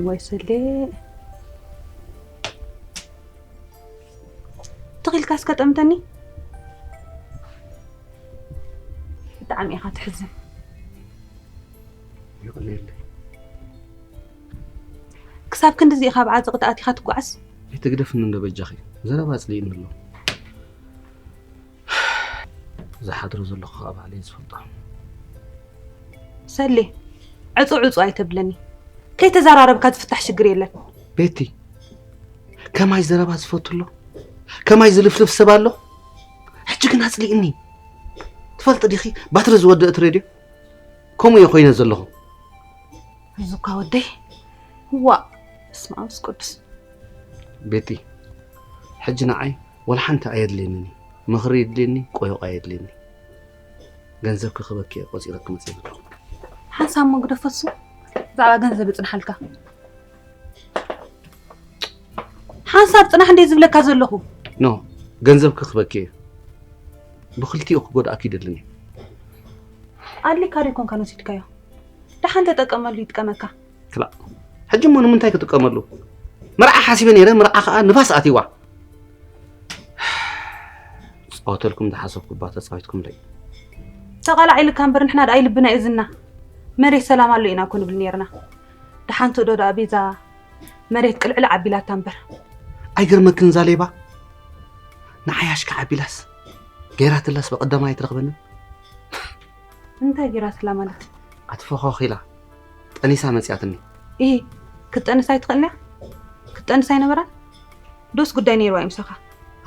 ወይ ሰሌ፣ ትኺልካ እስከ ጠምተኒ። ብጣዕሚ ኢኻ ትሕዝን። ይቕንየለይ። ክሳብ ክንድዚ ኢኻ ኣብ ዓዘቕቲ ኣቲኻ ትጓዓዝ? ኣይትግደፍኒ እንዶ በጃኺ። ዘረባ ኣጽልኢኒ ኣሎ። ዝሓድሮ ዘለኹ ከዓ ባዕለይ ዝፈልጦ። ሰሌ፣ ዕጹ ዕጹ ኣይተብለኒ። ከይተዘራረብካ ዝፍታሕ ሽግር የለን። ቤቲ፣ ከማይ ዘረባ ዝፈቱ ኣሎ? ከማይ ዝልፍልፍ ሰብ ኣሎ? ሕጂ ግን ኣጽሊእኒ። ትፈልጢ ዲኺ ባትሪ ዝወደአት ሬድዮ? ከምኡ እየ ኮይነ ዘለኹ። እዙካ ወደይ፣ ዋእ፣ በስመ ኣብ ወመንፈስ ቅዱስ። ቤቲ፣ ሕጂ ንዓይ ወላ ሓንቲ ኣየድልየንን እዩ። ምኽሪ የድልየኒ፣ ቆዮቕ ኣየድልየኒ። ገንዘብ ክኽበኪ እየ ቆጺረ ክመጽእ ዘለኹ። ሓንሳብ መግደፈሱ ብዛዕባ ገንዘብ እጽንሓልካ። ሓንሳብ ጽናሕ እንደ ዝብለካ ዘለኹ። ኖ፣ ገንዘብ ክኽበኪ እየ። ብኽልቲኡ ክጎድኣኪ ይደልን እየ። ኣድሊካ ዶ ይኮንካ ንወሲድካዮ? ደሓን ተጠቀመሉ ይጥቀመካ። ክላእ። ሕጂ እሞ ንምንታይ ክጥቀመሉ? መርዓ ሓሲበ ነይረ፣ መርዓ ከዓ ንፋስ ኣትይዋ። ጸወተልኩም ዝሓሰብኩባ ተጻዊትኩምለይ። ተቓላዒልካ እምበር ንሕና ደኣ ኣይልብና እዩ ዝና። መሬት ሰላም ኣሎ ኢና እኮ ንብል ነይርና። ደሓን ትእዶ ደኣ ቤዛ መሬት ቅልዕል ኣቢላታ እምበር። ኣይገርመክን እዛ ሌባ? ንዓይ ኣሽካዕ ኣቢላስ ገይራትላስ ብቐዳማይ ኣይትረኽበንን። እንታይ ገይራትላ ማለት? ኣትፈኾኺላ ጠኒሳ መጽያትኒ። ኢሂ፣ ክትጠንስ ኣይትኽእልን እያ? ክትጠንስ ኣይነበራን? ዶስ ጉዳይ ነይርዋ እዩ ምሳኻ?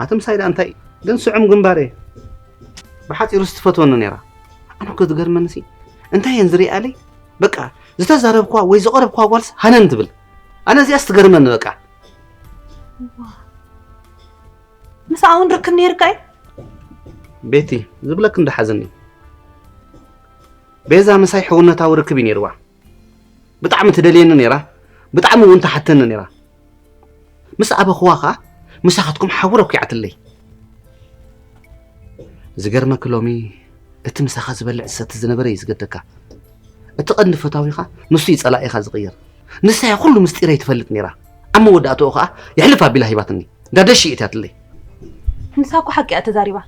ኣቲ ምሳይ ደኣ እንታይ? ግን ስዑም ግንባር እየ። ብሓጺሩስ ትፈትወኒ ነይራ። ኣነ እኮ ዝገርመንሲ እንታይ እየን ዝሪኣለይ? በቃ ዝተዛረብኳ ወይ ዝቐረብኳ ጓልስ ሃነን ትብል። ኣነ እዚኣስ ትገርመኒ በቃ። ምስኣ እውን ርክብ ነይርካ እዩ? ቤቲ ዝብለክ እንዳሓዘኒ። ቤዛ ምሳይ ሕውነታዊ ርክብ እዩ ነይርዋ። ብጣዕሚ ትደልየኒ ነይራ፣ ብጣዕሚ እውን ትሓተኒ ነይራ። ምስ ኣበኽዋ ኸዓ ምሳኻትኩም ሓውር ኣኩያዕትለይ። ዝገርመኪ ሎሚ እቲ ምሳኻ ዝበልዕ ዝሰቲ ዝነበረ እዩ ዝገደካ። እቲ ቀንዲ ፈታዊኻ ንሱ እዩ ጸላኢኻ ዝቕይር። ንሳ እያ ኩሉ ምስጢረይ ትፈልጥ ነይራ። ኣብ መወዳእትኡ ኸዓ የሕልፍ ኣቢላ ሂባትኒ። እንዳደሽ እትያትለይ። ንሳ እኮ ሓቂ እያ ተዛሪባ።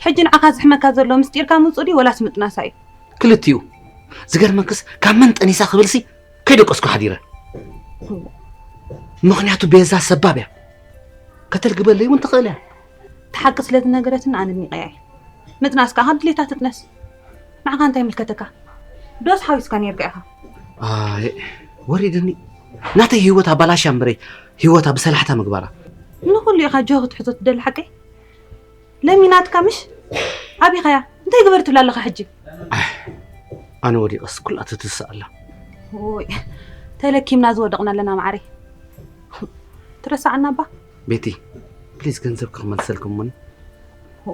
ሕጂ ንዓኻ ዝሕመካ ዘሎ ምስጢርካ ምውፅኡ ድዩ ወላስ ምጥናሳ እዩ? ክልቲኡ። ዝገርመክስ ካብ መን ጠኒሳ ክብልሲ ከይደቀስኩ ሓዲረ። ምኽንያቱ ቤዛ ሰባብ እያ። ከተልግበለይ እውን ትኽእል እያ። እቲ ሓቂ ስለ ዝነገረትኒ ኣነ ኣድኒቐያ እየ። ምጥናስ ከዓ ካብ ድሌታ ትጥነስ። ንዓኻ እንታይ ይምልከተካ? ዶስ ሓዊስካ ነይርካ ኢኻ? ኣይ ወሪድኒ። ናተይ ህይወት ኣባላሽያ እምበረይ ህይወታ ብሰላሕታ ምግባራ። ንኹሉ ኢኻ ጆሆ ክትሕዞ ትደሊ ሓቀይ? ለሚናትካ ምሽ? ኣቢኻያ እንታይ ግበር ትብላ ኣለኻ ሕጂ? ኣነ ወዲቐስ ኩላ ትትስእ ኣላ። ኦይ ተለኪምና ዝወደቕና ኣለና ማዓረይ። ትረሳዕና እባ። ቤቲ ፕሊዝ ገንዘብ ክመልሰልኩም እሞኒ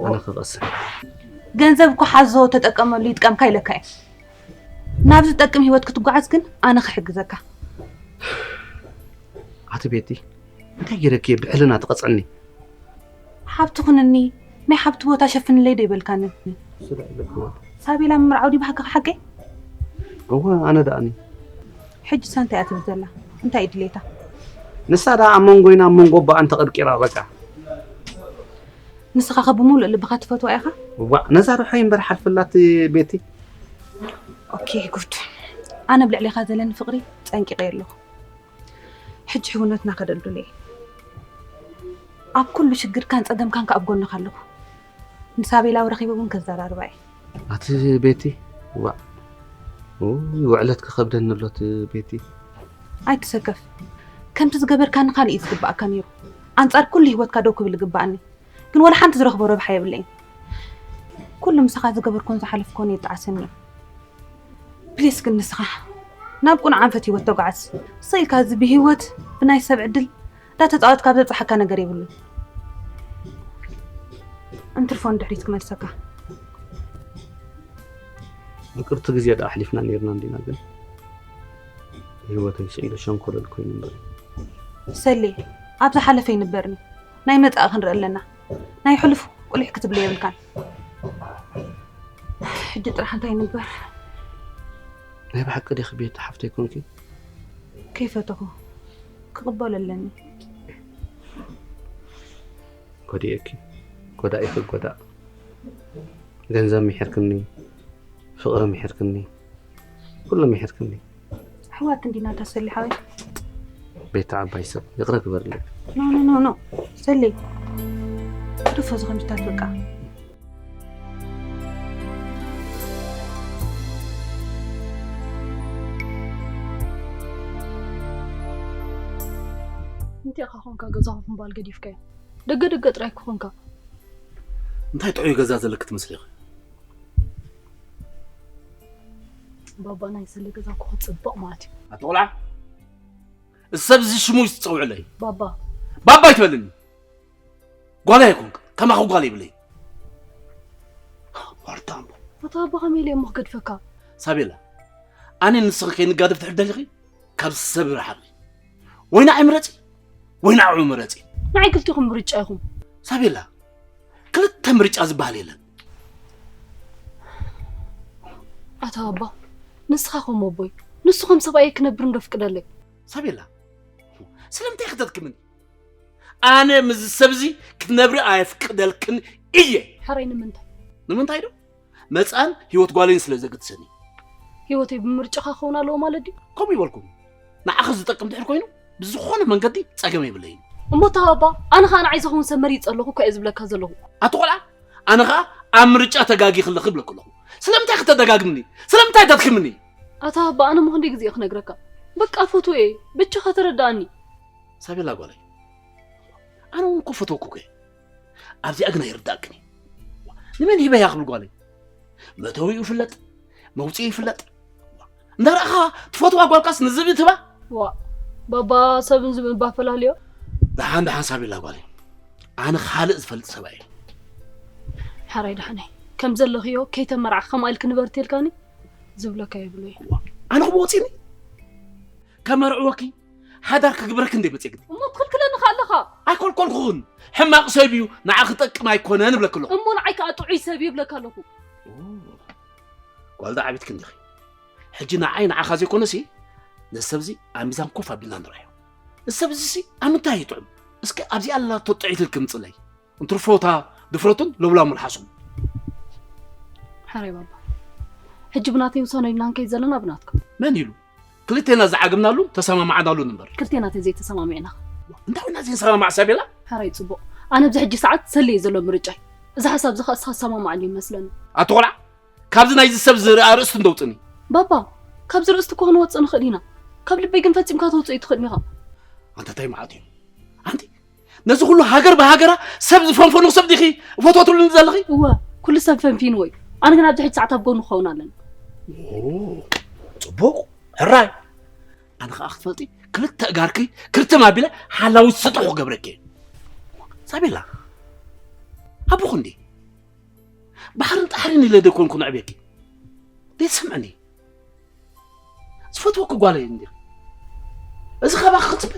ኣነ ክቐስን። ገንዘብ እኮ ሓዞ ተጠቀመሉ ይጥቀምካ ኢለካ እየ። ናብ ዝጠቅም ህይወት ክትጓዓዝ ግን ኣነ ክሕግዘካ። ኣቲ ቤቲ እንታይ ገይረኪ እየ ብዕልና ትቐፅዕኒ? ሓብቲ ኩንኒ ናይ ሓብቲ ቦታ ሸፍንለይ ዶ ይበልካኒ? ሳቤላ ምምርዓው ድዩ ባህግኻ ሓቀይ? እወ ኣነ ደኣኒ። ሕጂ ሳ እንታይ እያ ትብል ዘላ? እንታይ እዩ ድሌታ? ንሳ ደኣ ኣብ መንጎይና ኣብ መንጎ ኣቦኣን ተቐርቂራ በቃ። ንስኻ ከ ብምሉእ ልብኻ ትፈትዋ ኢኻ? ዋእ ነዛ ርሖይ እምበር ሓልፍላት ቤቲ። ኦኬ ጉድ። ኣነ ብልዕሌኻ ዘለኒ ፍቕሪ ጸንቂቐዮ ኣለኹ። ሕጂ ሕውነትና ከደልድሎ እየ። ኣብ ኩሉ ሽግርካን ጸገምካን ከኣ ኣብ ጎንኻ ኣለኹ። ንሳቤላ ረኺበ እውን ከዘራርባ እየ። ኣቲ ቤቲ ዋእ ውዕለት ክኸብደኒ ኣሎ እቲ ቤቲ። ኣይትሰከፍ። ከምቲ ዝገበርካኒ ካልእ እዩ ዝግባኣካ ነይሩ። ኣንጻር ኩሉ ህይወትካ ደው ክብል ይግባኣኒ። ግን ወላ ሓንቲ ዝረኽቦ ረብሓ የብለይን። ኩሉ ምሳኻ ዝገበርኩን ዝሓለፍኩን የጣዕሰኒ እዩ። ፕሊስ ግን ንስኻ ናብ ቁኑዕ ኣንፈት ህይወት ተጓዓዝ። ስቕ ኢልካ እዚ ብህይወት ብናይ ሰብ ዕድል እንዳተጻወትካ ኣብ ዘብጽሓካ ነገር የብሉን። እንትርፎ ንድሕሪት ክመልሰካ። ምቅርቲ ግዜ ደኣ ኣሕሊፍና ነይርና እንዲና ግን ህይወተይ ስዒረ ሸንኮለል ኮይኑ እምበር ሰሌ፣ ኣብ ዝሓለፈ ይንበርኒ። ናይ መጻኢ ክንርኢ ኣለና። ናይ ሕሉፍ ቁሊሕ ክትብሎ የብልካን። ሕጂ ጥራሕ እንታይ ይንበር? ናይ ብሓቂ ዲኺ ቤቲ ሓፍተይ ኮንኪ? ከይፈተኹ ክቕበሎ ኣለኒ። ጎዲኤኪ፣ ጎዳኢኺ ጎዳእ። ገንዘብ ምሒርክኒ፣ ፍቕሪ ምሒርክኒ፣ ኩሉ ምሒርክኒ። ኣሕዋት እንዲና ተሰሊ ሓወይ። ቤቲ ዓባይ ሰብ ይቕረ ግበርለይ። ኖ ኖ ኖ ኖ ሰሊ፣ ግደፎ እዚ ከምዚታት በቃ። እንታይ ኢኻ ኾንካ ገዛ ኮፍ ምባል ገዲፍካዮ? ደገ ደገ ጥራይ ክኾንካ። እንታይ ጥዑይ ገዛ ዘለኪ ትመስሊ ኢኺ? ባባ ናይ ሰሊ ገዛ እኮ ክፅብቕ ማለት እዩ። ኣቶ ቆልዓ፣ እዚ ሰብ እዚ ሽሙ እዩ ዝፀውዕለይ። ባባ ባባ ይትበልኒ። ጓል ኣይኮንክ፣ ከማኺ ጓል ይብለይ። ዋርታ እምበር። ኣታ ባባ ከመይ ኢለ እሞ ክገድፈካ? ሳቤላ፣ ኣነ ንስኺ ከይንጋደፍ ትሕደሊኺ፣ ካብ ሰብ ርሓቂ። ወይ ንዓይ ምረፂ፣ ወይ ንዓኡ ምረፂ። ንዓይ ክልቲኹም ምርጫ ኢኹም። ሳቤላ፣ ክልተ ምርጫ ዝበሃል የለን። ኣታ ባባ፣ ንስኻ ከም ኣቦይ፣ ንሱ ከም ሰብኣይ ክነብር እንዶ ፍቅደለይ። ሳቤላ፣ ስለምንታይ ክትደክምኒ? ኣነ ምስዚ ሰብዚ ክትነብሪ ኣየፍቅደልክን እየ። ሕራይ ንምንታይ? ንምንታይ ዶ? መፃን ህይወት ጓለይን ስለ ዘገድሰኒ። ህይወተይ ብምርጫኻ ክኸውን ኣለዎ ማለት ድዩ? ከምኡ ይበልኩም። ንዓኺ ዝጠቅም ድሕር ኮይኑ ብዝኾነ መንገዲ ፀገም የብለይን። እሞ ኣታ ባባ፣ ኣነ ኸዓ ንዓይ ዝኸውን ሰብ መሪፀ ኣለኹ እኮ እየ ዝብለካ ዘለኹ። ኣቲ ቆልዓ፣ ኣነ ኸዓ ኣብ ምርጫ ተጋጊኺ ኣለኺ እብለኪ ኣለኹ። ስለምንታይ ክትደጋግምኒ? ስለምንታይ ተድክምኒ? ኣታ ባባ፣ ኣነ እሞ ክንደይ ግዜ እየ ክነግረካ? በቃ ፈትዎ እየ፣ ብቻ ከተረዳኣኒ። ሳቤላ ጓለይ፣ ኣነ እውን እኮ ፈትወኩ እኮ እየ። ኣብዚኣ ግን ኣይርዳእክን እዩ። ንመን ሂበያ ክብል ጓለይ? መእተዊኡ ይፍለጥ፣ መውፅኢ ይፍለጥ። እንዳረኣኻ ትፈትዋ ጓልካስ ንዝብኢ ትባ? ዋ ባባ፣ ሰብን ዝብን ባፈላልዮ። ደሓን ደሓን ሳቤላ ጓለይ፣ ኣነ ካልእ ዝፈልጥ ሰብኣይ እየ። ሓራይ ደሓነይ፣ ከም ዘለኽዮ ከይተመርዓኺ ከምኣ ኢልኪ ንበሪ ተልካኒ ዝብለካ የብለይ። ኣነ ክብወፂኒ ከመርዕወኪ ሓዳር ክግብረኪ እንደ መፅእ ግዲ እሞ ትኽልክለኒ ከኣ ኣለኻ። ኣይኮልኮልኩኽን። ሕማቕ ሰብ እዩ፣ ንዓኺ ክጠቅም ኣይኮነን እብለኪ ኣለኹ። እሞ ንዓይ ከኣ ጥዑይ ሰብ ይብለካ ኣለኹ። ጓልዳ ዓቢትኪ እንዲኺ። ሕጂ ንዓይ ንዓኻ ዘይኮነሲ ነዚ ሰብዚ ኣብ ሚዛን ኮፍ ኣቢልና ንርኣዮ። እዚ ሰብዚ ሲ ኣብ ምንታይ ይጥዕም? እስከ ኣብዚኣ ኣላቶ ጥዕይቲ ክምፅለይ። እንትርፎታ ድፍረቱን ለውላ መልሓሱን። ሓራይ ባባ፣ ሕጂ ብናተይ ውሳነ ኢልና ንከይድ ዘለና ብናትኩም። መን ኢሉ? ክልቴና ዝዓግብናሉን ተሰማማዕናሉን እምበር። ክልቴና ተዘይተሰማሚዕና። እንታይ ኢና ዘይንሰማማዕ ሳቤላ? ሓራይ ፅቡቕ። ኣነ ኣብዚ ሕጂ ሰዓት ሰሊ እዩ ዘሎ ምርጫይ። እዚ ሓሳብ እዚ ኸኣ እስኻ ዝሰማማዓሉ ይመስለኒ። ኣቲ ቆልዓ፣ ካብዚ ናይዚ ሰብ ዝርኣ ርእስቲ እንደውፅኒ። ባባ፣ ካብዚ ርእስቲ እኮ ክንወፅእ ንኽእል ኢና። ካብ ልበይ ግን ፈጺምካ ተውፅእ ኣይትኽእልን ኢኻ። ኣንታ እንታይ መዓት እዩ? ኣንቲ ነዚ ኩሉ ሃገር ብሃገራ ሰብ ዝፈንፈኑ ሰብ ዲኺ እፈትወትሉኒ ዘለኺ? እወ፣ ኩሉ ሰብ ፈንፊንዎ እዩ። ኣነ ግን ኣብዚ ሕጂ ሰዓት ኣብ ጎኑ ክኸውን ኣለኒ። ጽቡቕ፣ ሕራይ። ኣነ ኸኣ ክትፈልጢ ክልተ እጋርኪ ክርትም ኣቢለ ሓላዊ ስጥሑ ክገብረኪ እየ። ሳቤላ፣ ኣቦኹ እንዲ ባሕርን ጣሕርን ኢለ ዶ ኮንኩ ነዕብየኪ? ዘይትሰምዕኒ? ዝፈትወኪ ጓለይ እንዲ እዚ ካባኺ ክጽበ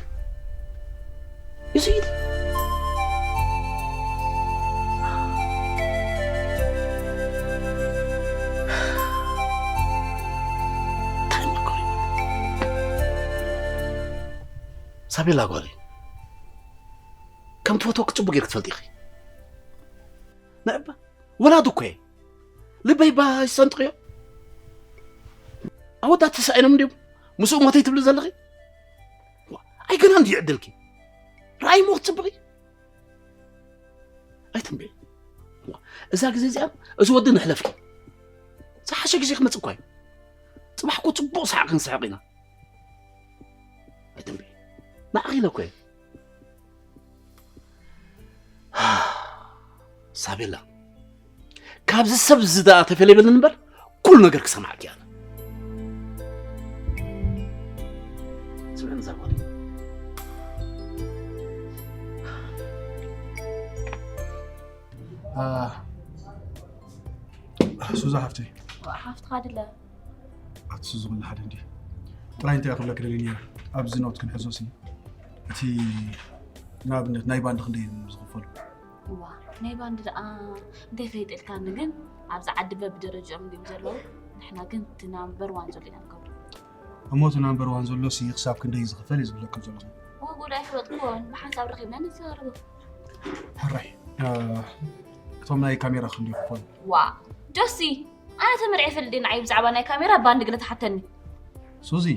እዚ ኢለ እንታይ መከሩ ይበል? ሳቤላ ጓለይ ከም ትፈትወኪ ጽቡቅ ጌርኪ ትፈልጢ ኢኺ። ንዕባ ወላዲ እኮ እየ። ልበይ ባ ይሰንጥቕዮ። ኣወዳት ተሳኢኖም እንዲዮም ምስኡ ሞተይ ትብሊ ዘለኺ? ዋ፣ ኣይ ገና እንድዩ ዕድልኪ። ረኣይ ሞ ክትጽብቒ። ኣይትንብዒ። ዋ፣ እዛ ግዜ እዚኣ እዚ ወዲ ንሕለፍኪ። ዝሓሸ ግዜ ክመጽእ እኳ እዩ። ጽባሕ እኮ ጽቡቕ ሰሓቕ ክንስሕቕ ኢና። ኣይትንብዒ። ንዓኺ ኢለ እኮ እየ። ሳቤላ፣ ካብዚ ሰብ እዚ ደኣ ተፈለይ በለኒ እምበር ኩሉ ነገር ክሰማዓኪ እየ ኣነ። ስምዕኒ እዛ ጓል። ሱዛ ሓፍተይ። ሓፍትኻ ድለ ኣቲ ሱዚ ኩሉ ሓደ እንዲ ጥራይ እንታይ ክብለክ ደሊ ነይረ ኣብዚ ኖት ክንሕዞ ሲ እቲ ንኣብነት ናይ ባንድ ክንደይ እዮም ዝኽፈሉ? እዋ ናይ ባንድ ደኣ እንታይ ፈይጥልካኒ ግን ኣብዚ ዓዲ በብደረጃኦም ድዮም ዘለዉ። ንሕና ግን እቲ ናምበር ዋን ዘሎ ኢና ንገብሮ። እሞ እቲ ናምበር ዋን ዘሎ ሲ ክሳብ ክንደይ ዝኽፈል እዩ ዝብለካ ዘለኹ? ዋግኡ ዶ ኣይፈለጥኩዎን፣ ብሓንሳብ ረኺብና ንዘራረቦ። ሕራይ እቶም ናይ ካሜራ ክንደይ ክኾኑ? ዋ ጆሲ ኣነ ተመርዒ ይፈልጥ ንዓይ ብዛዕባ ናይ ካሜራ ባንድ ገለ ትሓተኒ። ሱዚ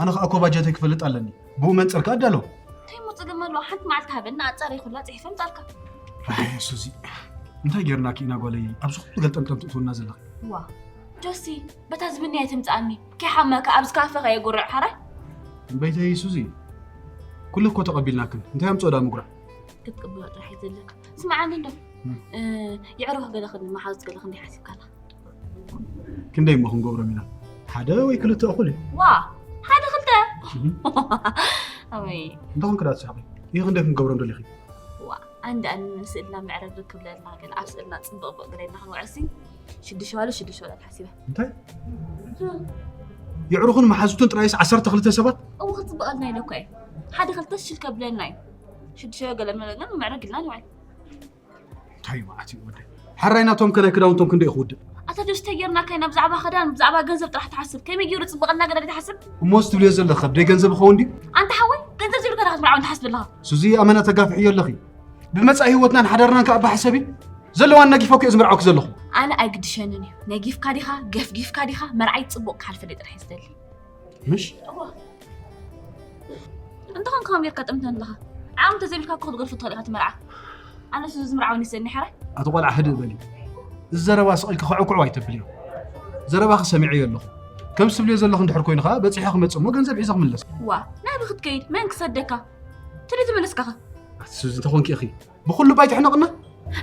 ኣነ ከዓ እኮ ባጀተይ ክፈልጥ ኣለኒ። ብኡ መንፅር ከዓ ኣዳሎ። እንታይ ሞ ፀገም ኣለዎ? ሓንቲ መዓልቲ ሃበኒ ኣፃረይ ኩላ ፅሒፈ ምፃልካ። ኣይ ሱዚ እንታይ ጌርናኪ ኢና ጓለይ ኣብዚ ኩሉ ገልጠምጠም ትእትውና ዘለኺ? ዋ ጆሲ በታ ዝምንያ ኣይትምፅኣኒ። ከይሓመካ ኣብዚ ካፈ ከየጉርዕ ሓራይ። እምበይተይ ሱዚ ኩሉ እኮ ተቐቢልናክን እንታይ ኣምፅኦ ዳ ምጉራዕ? ክትቅበሎ ጥራሕ እዩ ዘለካ። ስምዓኒ እንዶ የዕሩኽ ገለ ክንዲ መሓዙት ገለ ክንደይ ሓሲብካ ኣለኻ? ክንደይ እሞ ክንገብሮም ኢና? ሓደ ወይ ክልተ እኹል እዩ። ዋ ሓደ ክልተ ኣበይ እንተኾንክ ዳ ትስሕቂ። ይህ ክንደይ ክንገብሮም ደሊኺ? ዋ ኣንድ ኣን ስእልና ምዕረግ ርክብ ለልና ገለ ኣብ ስእልና ፅብቕ ብቕ ገለ ኢልና ክንውዕል ሲ ሽዱሽተ ዋሉ ሽዱሽተ ዋሉ ሓሲበ እንታይ የዕሩኽን መሓዙትን ጥራይስ ዓሰርተ ክልተ ሰባት? እው ክፅብቐልና ኢለ እኮ እየ ሓደ ክልተ ሽል ከብለና እዩ ሽዱሽተ ገለ መለና ምዕረግ ኢልና ንውዕል እንታይ እዩ መዓት እዩ ወደይ ሓራይ ናቶም ከ ናይ ክዳውንቶም ክንደይ ክውድእ ኣታ ጆስ ተጌርና ካይና ብዛዕባ ክዳን ብዛዕባ ገንዘብ ጥራሕ ትሓስብ ከመይ ገይሩ ፅብቐልና ገለ ትሓስብ እሞ ዝትብልዮ ዘለኺ ከብደይ ገንዘብ ይኸውን ድዩ ኣንታ ሓወይ ገንዘብ ዘይብልካ ዳኣ ክትምርዓው እንተ ሓስብ ኣለኻ ሱዚ ኣመና ተጋፍዕዮ ኣለኺ ብመጻኢ ህይወትናን ሓዳርናን ከኣ ኣባሓሰብ እዩ ዘለዋን ነጊፈኩ እየ ዝምርዓውኪ ዘለኹ ኣነ ኣይግድሸንን እዩ ነጊፍካ ዲኻ ገፍጊፍካ ዲኻ መርዓይ ፅቡቕ ክሓልፈለይ ጥራሕ እየ ዝደሊ ምሽ እዋ እንተኾንካ ከም ጌርካ ጠምተን ኣለኻ ዓቕሚ እንተዘይብልካ እኮ ክትገድፎ ትኽእል ኢኻ እቲ መርዓ ኣነስ እዚ ዝምርዓወኒ ይስእኒ ሕራይ ኣቲ ቆልዓ ህድእ በሊ እዚ ዘረባ ስቕ ኢልኪ ክዕኩዑ ኣይተብልዮ ዘረባኺ ሰሚዐዮ ኣለኹ ከምዚ ትብልዮ ዘለኺ እንድሕር ኮይኑ ኸዓ በፂሐ ክመፅእ እሞ ገንዘብ ሒዘ ክምለስ ዋ ናበይ ክትከይድ መን ክሰደካ ትደሊ ትመለስካ ኸ ኣቲ ሱዚ እንተኾንኪ ኢኺ ብኹሉ ባይ ትሕነቕና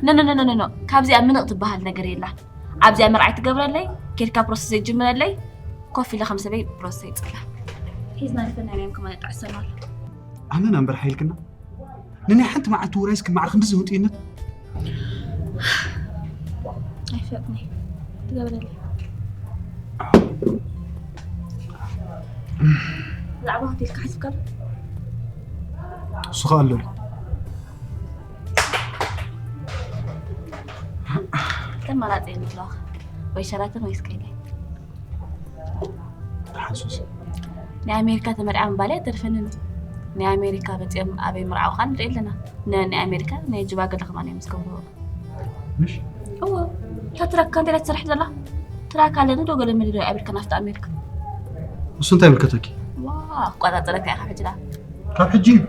ኖኖኖኖኖ ካብዚኣ ምንቕ ትበሃል ነገር የላን ኣብዚኣ መርዓይ ትገብረለይ ኬድካ ፕሮሰስ የጅምረለይ ኮፍ ኢለ ከም ሰበይ ፕሮሰስ ይፅላ ሒዝና ንፈናንዮም ከማን ይጣዕሰና ኣሎ ኣመና እምበር ሓይልክና ንናይ ሓንቲ መዓልቲ ውራይስ ክመዓር ክንዲ ዝህውጥይነት ኣይፈጥኒ ትገብረለይ ብዛዕባ ሆቴል ክሓስብ ከሎ እሱ ከዓ ኣሎ ተመራፂ ንብለኻ ወይ ሸራተን ወይ ስካይላይት ተሓንሱስ ናይ ኣሜሪካ ተመርዓ ምባል ኣይተርፈንን ናይ ኣሜሪካ መፅኦም ኣበይ ምርዓውካ ንርኢ ኣለና ናይ ኣሜሪካ ናይ ጅባ ገለ ከማን እዮም ዝገብርዎ ምሽ እዎ እታ ትራክ ካንቴላ ትሰርሕ ዘላ ትራክ ኣለኒ ዶ ገለ መለ ዶ ኣበልካ ናፍቲ ኣሜሪካ እሱ እንታይ ምልከተኪ ዋ ክቆፃፀረካ ኢኻ ሕጂ ዳ ካብ ሕጂ እዩ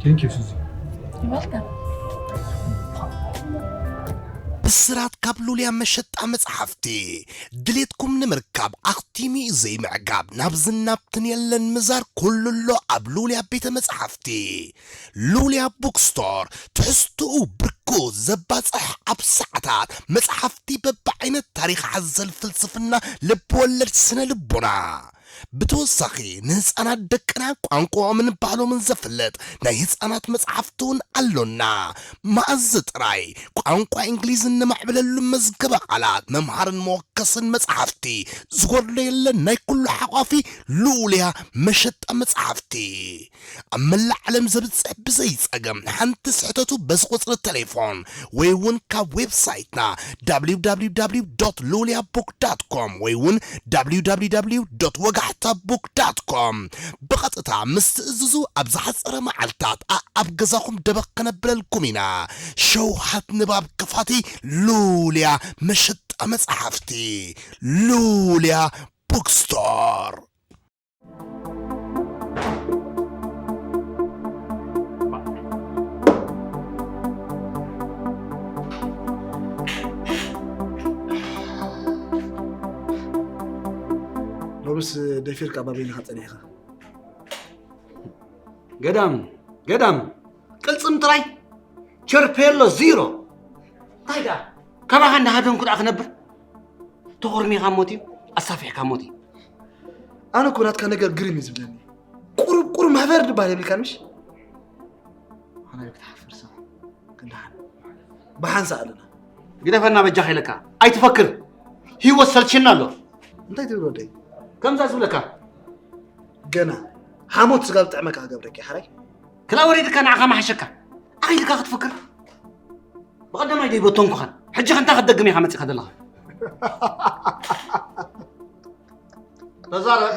Thank you ሱዚ ይበልካ ብስራት ካብ ሉልያ መሸጣ መጽሓፍቲ ድሌትኩም ንምርካብ ኣኽቲሙ እዩ ዘይምዕጋብ ናብዝን ናብትን የለን ምዛር ኩሉ ኣሎ ኣብ ሉልያ ቤተ መጽሓፍቲ ሉልያ ቡክስቶር ትሕዝትኡ ብርኩ ዘባጽሕ ኣብ ሰዓታት መጽሓፍቲ በብዓይነት ታሪኽ ሓዘል ፍልስፍና ልብወለድ ስነ ልቦና ብተወሳኺ ንህፃናት ደቅና ቋንቋኦምን ባህሎምን ዘፍልጥ ናይ ህፃናት መፅሓፍቲ እውን ኣሎና። መኣዝ ጥራይ ቋንቋ እንግሊዝ እነማዕብለሉ መዝገበ ቃላት መምሃርን መወከስን መፅሓፍቲ ዝጎድሎ የለን። ናይ ኩሉ ሓቋፊ ልኡልያ መሸጣ መፅሓፍቲ ኣብ መላእ ዓለም ዘብፅሕ ብዘይ ፀገም ሓንቲ ስሕተቱ በዚ ቁፅሪ ቴሌፎን ወይ እውን ካብ ዌብሳይትና www ሉልያ book com ወይ እውን www ወጋሕታ book com ብቐጥታ ምስ ትእዝዙ ኣብ ዝሓፀረ መዓልታት ኣኣብ ገዛኹም ደበኽ ከነብለልኩም ኢና። ሸውሃት ንባብ ክፋቲ ሉልያ መሸጣ መፅሓፍቲ ሉልያ bookstore። ሎምስ ደፊርካ ኣባበይንኻ ጸኒሕኻ። ገዳም ገዳም ቅልጽም ጥራይ ቸርፔሎ ዚሮ። እንታይ ደኣ ካባኻ እንዳሃደንኩ ደኣ ክነብር ተኾርሚኻ ሞት እዩ ኣሳፊሕካ ሞት እዩ። ኣነ እኮ ናትካ ነገር ግርም እዩ ዝብለኒ። ቁሩብ ቁሩብ መሕፈሪ ድበሃል የብልካን ምሽ? ኣነ ክትሓፍር ሰብ ክንደሓን ብሓንሳእ ኣለና። ግደፈና በጃኻ ኢለካ ኣይትፈክር። ህይወት ሰልችና ኣሎ። እንታይ ትብል ወደይ? ከምዛ ዝብለካ ገና ሓሞት ስጋ ዝጥዕመካ ክገብረኪ ሓራይ። ክላ ወሪድካ ንዓኻ መሓሸካ። ኣኺልካ ክትፍክር። ብቐዳማይ ደይ በተንኩኻን። ሕጂ ከ እንታይ ክትደግም ኢኻ መጺኻ ዘለኻ? ተዛረብ።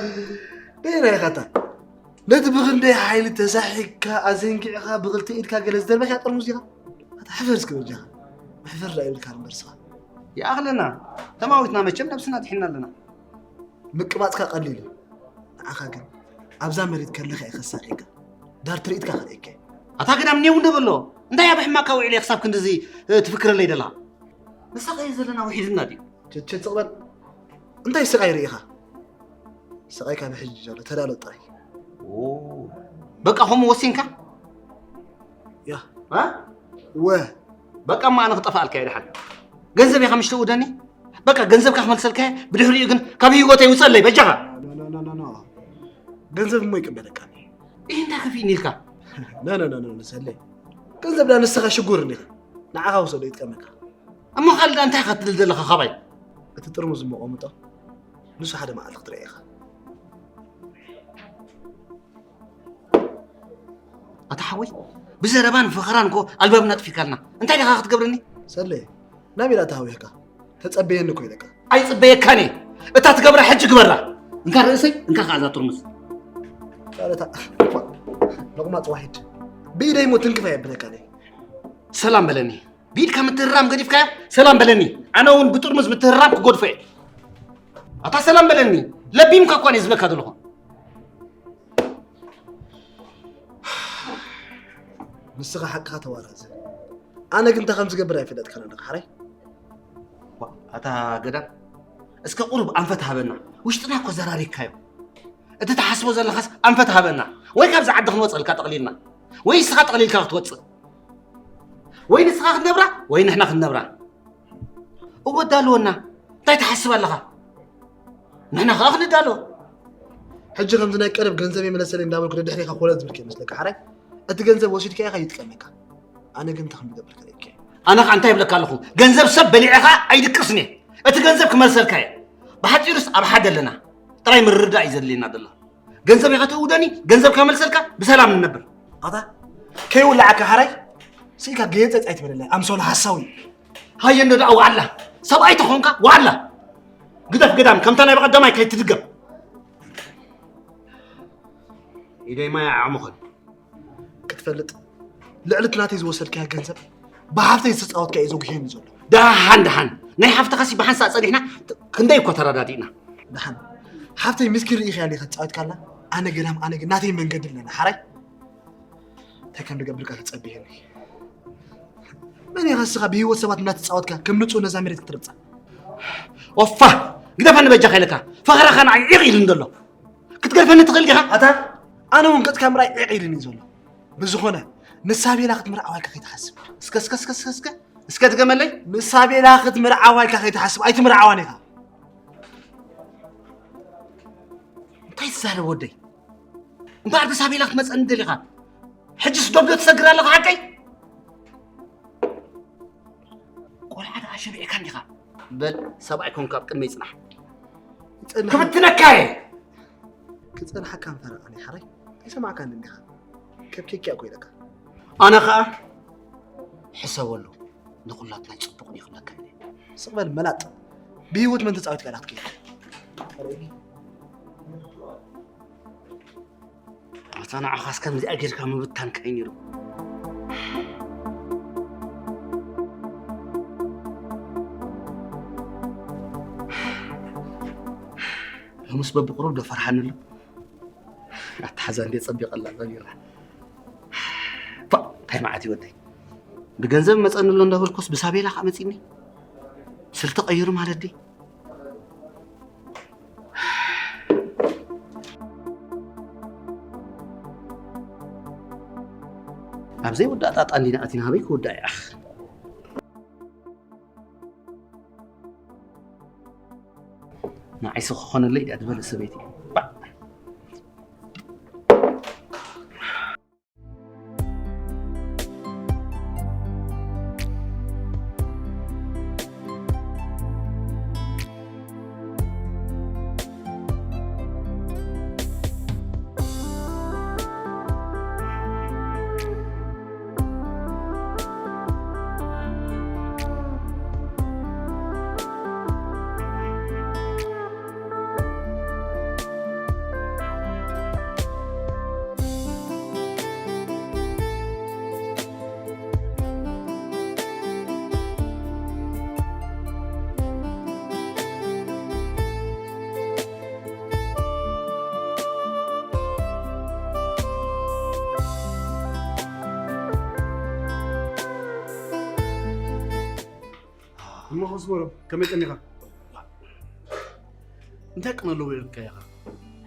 በየናይ ኢኻ እታ? ነቲ ብኽንደይ ሓይሊ ተሳሒግካ ኣዘንጊዕካ ብኽልተ ኢድካ ገለ ዝደርበኻ ጥርሙዝ ኢኻ? ኣታ ሕፈር እስኪ በጃኻ። መሕፈር ደኣ ይብልካ እምበር ስኻ። ይኣኽለና። ተማዊትና መቸም ነብስና ድሒና ኣለና። ምቅባጽካ ቀሊል እዩ። ንዓኻ ግን ኣብዛ መሬት ከለኻ እየ ከሳቕየካ። ዳር ትርኢትካ ከርእየካ እየ። ኣታ ግዳም ኔው እንደ በሎ። እንታይ ኣብ ሕማካ ውዒለ ክሳብ ክንድዚ፣ እ፣ ትፍክረለይ ደላ? ንስኻ እየ ዘለና ውሒድና ድዩ? ቸቸ ጽቕበል። እንታይ ስቓይ ርኢኻ? ስቓይ ካብ ሕጂ ጀሎ ተዳሎ ጥራይ። ኦ፣ በቃ ከምኡ ወሲንካ? ያ። እ? ወ። በቃ እማ ኣነ ክጠፋኣልካ እየ ደሓን። ገንዘብ ኢኻ ምሽ ትእውደኒ? በቃ ገንዘብካ ክመልሰልካ እየ። ብድሕሪኡ ግን ካብ ህይወተይ ውጸለይ በጃኻ። ኖ፣ ኖ፣ ኖ፣ ኖ፣ ኖ። ገንዘብ እሞ ይቅበለካ። ይህ እንታይ ከፊእኒ ኢልካ? ኖ፣ ኖ፣ ኖ፣ ኖ፣ ሰለይ። ገንዘብ ዳ ንስኻ ሽጉር እንዲኻ። ንዓኻ ውሰዶ ይጥቀመካ። እሞ ካልእ ዳ እንታይ ኢኻ ትብል ዘለኻ ካባይ? እቲ ጥርሙዝ እሞ ቆምጦ። ንሱ ሓደ መዓልቲ ክትርኢ ኢኻ። ኣታ ሓወይ፣ ብዘረባን ፈኸራን እኮ ኣልባብና ኣጥፊእካልና። እንታይ ዲኻ ክትገብረኒ? ሰለየ፣ ናበይ ደኣ ተሃዊኽካ? ተጸበየኒ እኮ ኢለካ። ኣይጽበየካን እየ። እታ ትገብራ ሕጂ ግበራ። እንካ ርእሰይ፣ እንካ ከኣ እዛ ጥርሙዝ። ካልእታ፣ ሎቕማጽ ዋሒድ። ብኢደይ እሞ ትንክፍ ኣየብለካን እየ። ሰላም በለኒ። ብኢድካ ምትህራም ገዲፍካዮ፣ ሰላም በለኒ። ኣነ እውን ብጥርሙዝ ምትህራም ክገድፎ እየ። ኣታ ሰላም በለኒ። ለቢምካ እኳ እየ ዝብለካ ዘለኹ። ንስኻ ሓቅኻ ተዋራዘ። ኣነ ግን እንታይ ከም ዝገብር ኣይፈለጥካን ኣለኻ ሓራይ። ዋ፣ ኣታ ገዳም፣ እስከ ቁሩብ ኣንፈት ሃበና። ውሽጥና እኮ ዘራሪግካዮ። እቲ ትሓስቦ ዘለኻስ ኣንፈት ሃበና። ወይ ካብዚ ዓዲ ክንወጸልካ ጠቕሊልና። ወይ ንስኻ ጠቕሊልካ ክትወጽእ። ወይ ንስኻ ክትነብራ፣ ወይ ንሕና ክንነብራ። እወ፣ ዳልወና። እንታይ ትሓስብ ኣለኻ? ንሕና ኸኣ ክንዳሎ። ሕጂ ከምዚ ናይ ቀረብ ገንዘብ ይመለሰለይ እንዳበልኩ ደድሕሪኻ ኮለል ዝብል ከይመስለካ ሓራይ። እቲ ገንዘብ ወሲድካ ኢኻ ይጥቀመካ። ኣነ ግን እንታይ ከም ዝገብር ከርእየካ እየ። ኣነ ኸኣ እንታይ ይብለካ ኣለኹ? ገንዘብ ሰብ በሊዐኻ ኣይድቅስን እየ። እቲ ገንዘብ ክመልሰልካ እየ። ብሓጺሩስ ኣብ ሓደ ኣለና። ጥራይ ምርድዳእ እዩ ዘድልየና ዘሎ። ገንዘብ ኢኻ ተውደኒ፣ ገንዘብ ከመልሰልካ፣ ብሰላም ንነብር። ኣታ ከይውላዓካ ሓራይ ስኢካ ገየጸጽ ኣይትበለለይ ኣምሶል ሓሳዊ። ሃየ እንዶ ደኣ ዋዕላ። ሰብኣይ ተኾንካ ዋዕላ። ግደፍ ግዳም፣ ከምታ ናይ ብቐዳማይ ከይትድገም። ኢደይ ማይ ኣዕሙኸን። ክትፈልጥ፣ ልዕሊ እቲ ናተይ ዝወሰድካዮ ገንዘብ ብሃፍተይ ዝተጻወትካዮ እዩ ዘጉህየኒ ዘሎ። ደሓን ደሓን፣ ናይ ሓፍትኻሲ ብሓንሳእ ጸኒሕና ክንደይ እኮ ተረዳዲእና። ደሓን፣ ሓፍተይ ምስኪን ርኢኻያ ዲኻ ትጻወት ካላ? ኣነ ገዳም፣ ኣነ ግን ናተይ መንገዲ ኣለኒ ሓራይ። እንታይ ከም ዝገብር ከ ተጸብየኒ። መን ኢኻ ንስኻ ብህይወት ሰባት እናተጻወትካ ከም ንጹህ ነዛ መሬት ክትረግጻ? ኦፋ! ግደፈኒ በጃኻ ኢለካ። ፈኸራኻ ንዓይ ዒቕ ኢሉኒ ዘሎ። ክትገድፈኒ ትኽእል ዲኻ? ኣታ ኣነ እውን ገጽካ ምርኣይ ዒቕ ኢሉኒ እዩ ዘሎ። ብዝኾነ ንሳ ቤላ ክትምርዓዋ ኢልካ ከይትሓስብ። እስከ እስከ እስከ እስከ እስከ እስከ ድገመለይ። ንሳ ቤላ ክትምርዓዋ ኢልካ ከይትሓስብ ኣይትምርዓዋን ኢኻ። እንታይ ትዛረብ ወደይ? እምበኣር ንሳ ቤላ ክትመጸኒ ደሊኻ? ሕጅስ ዶብ ዶ ትሰግር ኣለኻ ሓቀይ? ቆልዓ ደኣ ሸቢዕካ እንዲኻ። በል ሰብኣይ ኮንካ ኣብ ቅድመይ ጽናሕ። ይጸንሕ። ክብትነካ እየ። ክጸንሓካ ምፈረቓኒ ሓራይ። ኣይሰማዕካን እንዲኻ። ከብኬኪያ እኮ ኢለካ። ኣነ ኸኣ ሕሰበሉ። ንኹላትና ጽቡቕ ይኹነካ ኢለ። ስቕ በል መላጥ። ብህይወት መን ተጻዊትካ ኢኻ ክትከይድ? ኣታ ንዓኻስ ከምዚኣ ጌርካ ምብታን ከይ ነይሩ። ሎምስ በብቁሩብ ዶ ፈርሓኒ ኣሎ? ኣተሓዛ እንዴ ጸቢቐላ ጸቢራ። ፋ፣ እንታይ መዓት እዩ ወደይ? ብገንዘብ መጸኒ ኣሎ እንዳበልኩስ ብሳቤላ ከኣ መጺኒ? ስልቲ ቀይሩ ማለት ድዩ? ኣብ ዘይውዳእ ጣጣ እንዲና ኣቲና፣ ኣበይ ክውዳእ ይኣኽ? ንዓይሲ ክኾነለይ ድያ ዝበለ ሰበይቲ። ባዕ። ኣስመሮም፣ ከመይ ቀኒኻ? እንታይ ቅነ ኣለዎ ኢልካ ኢኻ?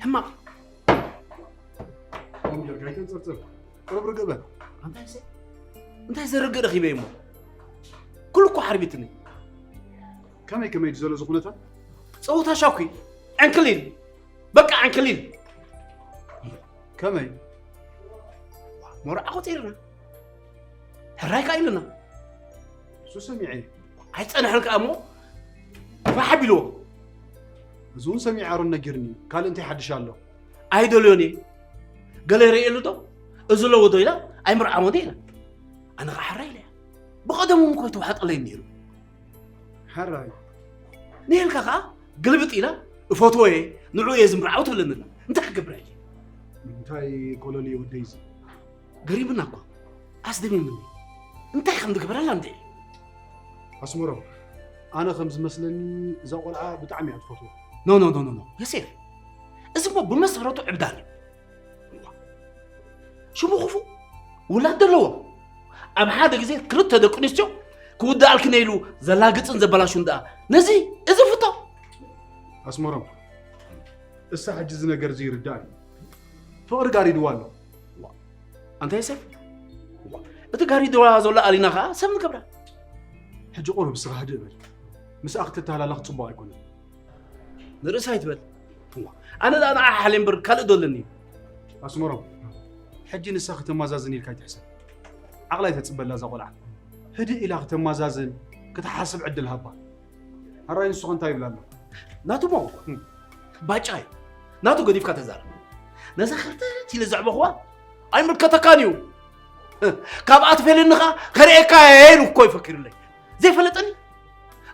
ሕማቕ። ከምኡ ጌርካ ኣይተንጸርጽር። ቁሩብ ርግእ በል። እንታይ ዘ-፣ እንታይ ዘርግእ ረኺበ እሞ? ኩሉ እኮ ሓርቢትኒ። ከመይ ከመይ ድዩ ዘሎ እዚ ኩነታት? ጸወታ ሻኩ፣ ዕንክሊል። በቃ ዕንክሊል። ከመይ? መርዓ ቆጺርና። ሕራይ ከኣ ኢሉና። እሱ ሰሚዐ። ኣይጸንሐን ከኣ እሞ ፋሕ ኣቢልዎ። እዚ እውን ሰሚዐ ኣሮን ነጊርኒ። ካልእ እንታይ ሓድሽ ኣሎ? ኣይደልዮን እየ። ገለ ይርእየሉ ዶ? እዚ ኣለዎ ዶ ኢላ ኣይምርዓዎን እየ ኢላ። ኣነ ኸዓ ሕራይ ኢለያ። ብቐደሙ እኮ ኣይተዋሕጠለይን ነይሩ። ሕራይ። ንሄልካ ኸዓ ግልብጥ ኢላ እፈትዎ እየ፣ ንዑ እየ ዝምርዓው ትብለኒ ኣላ። እንታይ ክገብር እየ? እንታይ ኮለል እዩ ወደይ እዚ? ገሪምና እኮ። ኣስደሚምኒ። እንታይ ከም ዝግበረላ እንድዒ። ኣስመሮም፣ ኣነ ከም ዝመስለኒ እዛ ቆልዓ ብጣዕሚ እያ ትፈትዎ። ኖ፣ ኖ፣ ኖ፣ ኖ፣ ኖ። የሴፍ፣ እዚ እሞ ብመሰረቱ ዕብዳን እዩ። ሽሙ ክፉእ፣ ውላድ ዘለዎ። ኣብ ሓደ ግዜ ክልተ ደቂ ኣንስትዮ ክውድኣልክን ኢሉ ዘላግጽን ዘበላሹን ደኣ። ነዚ፣ እዚ ፍቶ። ኣስመሮም፣ እሳ ሕጂ እዚ ነገር እዚ ይርዳእ እዩ። ፍቕሪ ጋሪድዋ ኣሎ። ዋ፣ ኣንታ የሴፍ፣ ዋ፣ እቲ ጋሪድዋ ዘሎ ኣሊና ኸኣ ሰብ ንገብራ። ሕጂ ቁሩብ እስኻ ህድእ በል። ምስኣ ክትተሃላለኽ ጽቡቕ ኣይኮነን። ንርእሳ ኣይትበል። ዋ፣ ኣነ ደኣ ንዓ ሓልየ እምበር ካልእ ዶ ኣለኒ? ኣስመሮም፣ ሕጂ ንሳ ከተማዛዝን ኢልካ ኣይትሕሰብ። ዓቕላ ኣይተጽበላ እዛ ቆልዓ። ህድእ ኢላ ከተማዛዝን ክትሓስብ ዕድል ሃባ። ኣራይ ንሱ ኸ እንታይ ይብል ኣሎ? ናቱ እሞ እም። ባጫ እዩ። ናቱ ገዲፍካ ተዛረብ። ነዛ ክርተት ኢለ ዘዕበኽዋ ኣይምልከተካን እዩ። ካብኣ ትፈልየኒ ኸኣ ከርእየካ እየ ኢሉ እኮ እዩ ፈኪሩለይ። ዘይፈለጠኒ?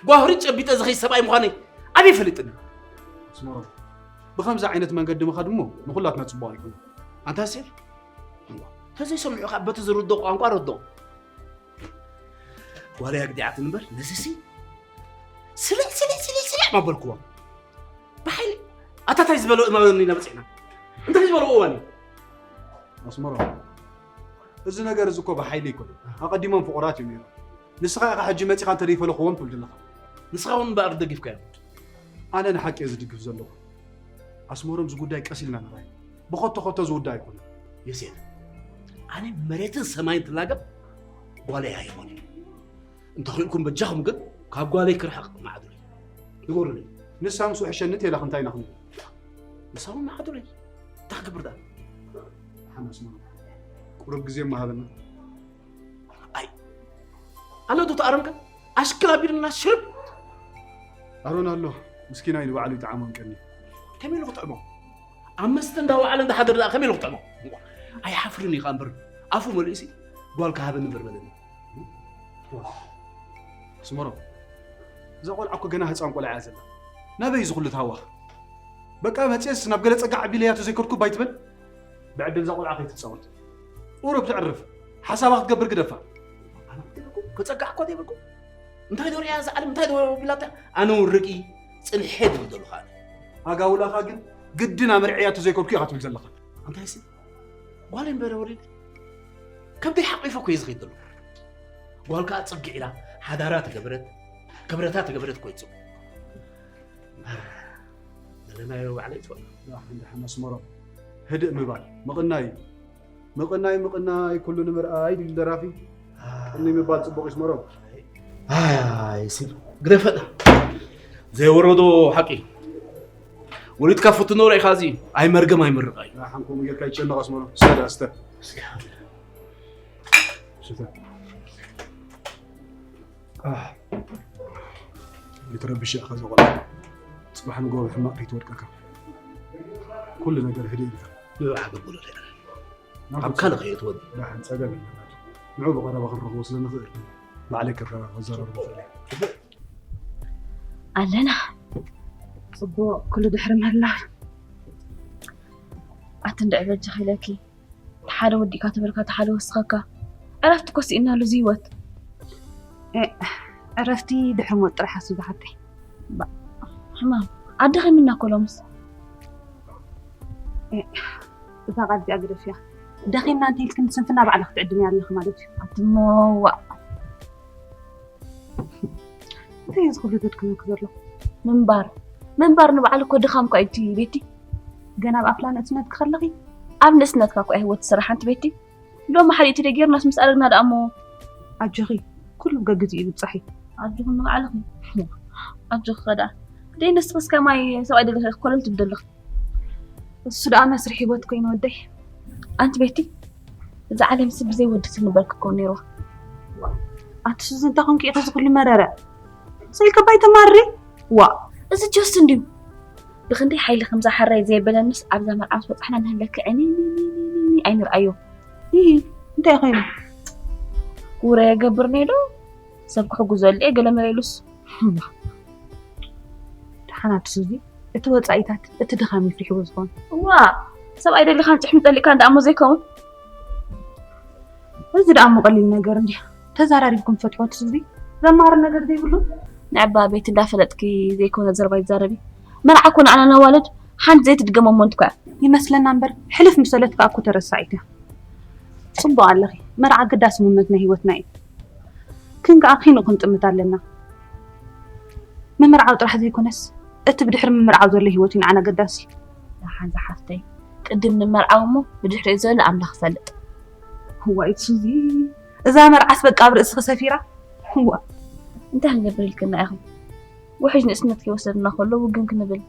ጓህሪ ጨቢጠ ዝኸይድ ሰብኣይ ምዃነይ ኣበይ ፈሊጥኒ? ኣስመሮም፣ ብኸምዚ ዓይነት መንገዲ ምኻድ እሞ ንኹላትና ጽቡቕ ኣይኮነን። ኣንታ ሴፍ፣ ተዘይሰሚዑ ኸኣ በቲ ዝርድኦ ቋንቋ ረድኦ። ጓለይ ኣግዲዓትኒ እምበር ነዚሲ ስልዕ፣ ስልዕ፣ ስልዕ፣ ስልዕ ማበልክዎ። ብሓይሊ ኣታ ታይ ዝበሎ እዋን ኢና በጺሕና? እንታይ ዝበሎ እዋን እዩ? ኣስመሮም፣ እዚ ነገር እዚ እኮ ብሓይሊ ኣይኮነን። ኣቐዲሞም ፍቑራት እዮም ነይሮም። ንስኻ ኢኻ ሕጂ መጺኻ እንተ ደይፈለኽዎም ትብል ዘለኻ። ንስኻ እውን እምበኣር ደጊፍካዮም። ኣነ ንሓቂ እየ ዝድግፍ ዘለኹ። ኣስመሮም፣ እዚ ጉዳይ ቀስ ኢልና ንርኣዮ። ብኸቶ ኸቶ ዝውዳእ ኣይኮነን። ዮሴፍ፣ ኣነ መሬትን ሰማይን ትላገብ ጓለይ ኣይኮነን። እንተኽኢልኩም በጃኹም ግን ካብ ጓለይ ክርሕቕ መዓዱለይ። ንገሩለይ። ንሳ ምስኡ ሕሸኒ ተይላ ክንታይ ኢና ክንብል? ንሳ እውን መዓዱለይ። እንታይ ክገብር ደኣ? ሓና ኣስመሮም፣ ቁሩብ ግዜ እሞ ሃበና። ኣይ፣ ኣሎ ዶ ተኣረምካ? ኣሽክል ኣቢልና ሽርብ። ኣሮን ኣሎ፣ ምስኪናይ ንባዕሉ ይጥዓሞ እንቀኒ። ከመይ ኢሉ ክጥዕሞ? ኣብ መስተ እንዳወዓለ እንዳሓደረ ደኣ ከመይ ኢሉ ክጥዕሞ? ኣይሓፍርን እዩ ከኣ እምበር፣ ኣፉ መሊኡሲ ጓል ክሃበኒ እምበር በለኒ። ኣስመሮም፣ እዛ ቆልዓ እኮ ገና ህፃን ቆልዓ እያ ዘላ። ናበይ እዩ ዝኹሉ ተሃዋኽ? በቃ መፅየስ ናብ ገለ ፀጋ ዓቢለያ ተዘይከድኩ ባይ ትበል? ብዕድል እዛ ቆልዓ ከይትፃወት። ቁሩብ ተዕርፍ። ሓሳባ ክትገብር ግደፋ። ኣነ ክደልኩ፣ ክፀጋዕ እኮ ዘይብልኩ። እንታይ ዶ ሪኣ እዛ ዓለም፣ እንታይ ዶ ቢላታ? ኣነ እውን ርቂ፣ ፅንሐ ድብል ዘለኹ ኣነ። ኣጋውላኻ ግን ግድን ኣመርዕያ ተዘይከድኩ ኢኻ ትብል ዘለኻ። ኣንታይ ሲ? ጓል እምበር ወሪድ። ከብደይ ሓቂፈ እኮ እየ ዝኸይድ ዘለኹ። ጓል ከኣ ጽግዕ ኢላ ሓዳራ ተገበረት፣ ክብረታ ተገበረት እኮ እዩ ጽቡቕ። ዘለናዮ ባዕለይ ትፈልጦ። ዳሓን ዳሓን ኣስመሮም፣ ህድእ ምባል ምቕናይ እዩ። ምቕናይ ምቕናይ ኩሉ ንምርኣይ ድዩ ደራፊ? ቅንይ ምባል ጽቡቕ እዩ ኣስመሮም። ኣይ፣ ሲል ግደፈና። ዘይወረዶ ሓቂ። ወሊድካ ፍትኖ ርኢኻ እዚ ኣይ መርገም ኣይ ምርቓ እዩ። ዳሓን ከምኡ ጌርካ ይጨነቕ ኣስመሮም። ስተ ደኣ፣ ስተ። ስተ። ኣህ። ይትረብሽ ኢኻ ዘቆልዓ። ጽባሕ ንግሆ ብሕማቕ ከይትወድቀካ። ኩሉ ነገር ህድእ ኢልካ። ንብዓ ገበሎ ደኣ። ናብ ኣብ ካልእ ከየትወዲ። ዳሓን ጸገም የለን። ንዑ ብቐረባ ክንረኽቦ ስለ ንኽእል ባዕለይ ክረባ-፣ ክዘራረቦ እኽእል እየ። ኣለና። ጽቡቕ፣ ኩሉ ድሕሪ ምህላው። ኣቲ እንድዒ በጃኺ ኢለኪ። ሓደ ወዲእካ ተበልካ፣ እቲ ሓደ ወስኸካ። ዕረፍቲ እኮ ስኢንናሉ እዚ ህይወት። እ፣ ዕረፍቲ ድሕሪ ሞት ጥራሕ ኣስቢ ዝሓተይ። ባ-፣ ሕማም። ኣደኺምና እኮ ሎምስ። እ፣ እዛ ቃል እዚኣ ግደፍያ። ደኺምና እንተ ኢልክኒ ስንፍና ባዕልኺ ትዕድምያ ኣለኺ ማለት እዩ። ኣቲ እሞ ዋእ። እንታይ እዚ ኩሉ ዘድክመኪ ዘሎ? ምንባር ምንባር ንባዕሉ እኮ ድኻም እኳ እዩ እቲ ቤቲ። ገና ኣብ ኣፍላ ንእስነትኪ ከለኺ ኣብ ንእስነትካ እኳ ህይወት ትሰርሕ ሓንቲ ቤቲ። ሎሚ ሓሊእቲ ደይ ጌርናስ ምስ ኣረግና ደኣ እሞ ኣጆኺ ኩሉ ገግዚ ይብጻሕ እዩ። ኣጆኺ ንባዕልኺ ኣጆኺ ከ ደኣ ደይ ንስኺስ ከማይ ሰብኣይ ደለኺ ኮለል ትብደለኺ። እሱ ደኣ መስርሕ ህይወት ኮይኑ ወደይ። ኣንቲ ቤቲ እዛ ዓለም ሲ ብዘይ ወዲ ትንበርክ እኮ ነይርዋ። ኣንቲ ሱዚ እንታይ ኮንኪ ኢኺ እዚ ኩሉ መረረ? ስኢልካ ባይ ተማሪ። ዋ እዚ ጆስትን ድዩ? ብኽንደይ ሓይሊ ከምዛ ሓራይ ዘየበለንስ ኣብዛ መርዓ ምስ በጻሕና ንህለኪ ዕንይንይንይንይንይ ኣይንርኣዮ። ይሂ እንታይ ኮይኑ? ውረ የገብር ነይዶ ሰብ ክሕጉዘሉ እየ ገለ መለ ኢሉስ። ደሓን ኣቲ ሱዚ እቲ ወጻኢታት እቲ ድኻም ይፍሪሕዎ ዝኾን። ዋ ሰብኣይ ደሊኻን ጭሕሚ ጠሊእካን ደኣ እሞ ዘይከውን። እዚ ደኣ እሞ ቀሊል ነገር እንድያ። ተዛራሪብኩም ፈትሖት ህዝቢ ዘማሪ ነገር ዘይብሉ። ንዕባ ቤት እንዳፈለጥኪ ዘይኮነ ዘረባ ይዛረቢ። መርዓ እኮ ንዓና ነዋልድ ሓንቲ ዘይትድገሞ ሞንት እኮ እያ። ይመስለና እምበር ሕልፍ ምሰለትካ እኮ ተረሳዒት እያ። ጽቡቕ ኣለኺ። መርዓ ግዳስ ሙመት ናይ ህይወትና እዩ። ግን ከኣ ኪንኡ ክንጥምት ኣለና። ምምርዓው ጥራሕ ዘይኮነስ እቲ ብድሕሪ ምምርዓው ዘሎ ህይወት እዩ ንዓና ገዳሲ። ደሓን ዝሓፍተይ ቅድም ንመርዓው እሞ ብድሕሪኡ ዘሎ ኣምላኽ ይፈልጥ። እዋይ ሱዚ እዛ መርዓስ በቃ ኣብ ርእስኺ ሰፊራ። እዋ እንታይ ክንገብር ኢልክና ኢኺ? ውሕጅ ንእስነት ከይወሰድና ከሎ ውግን ክንብል።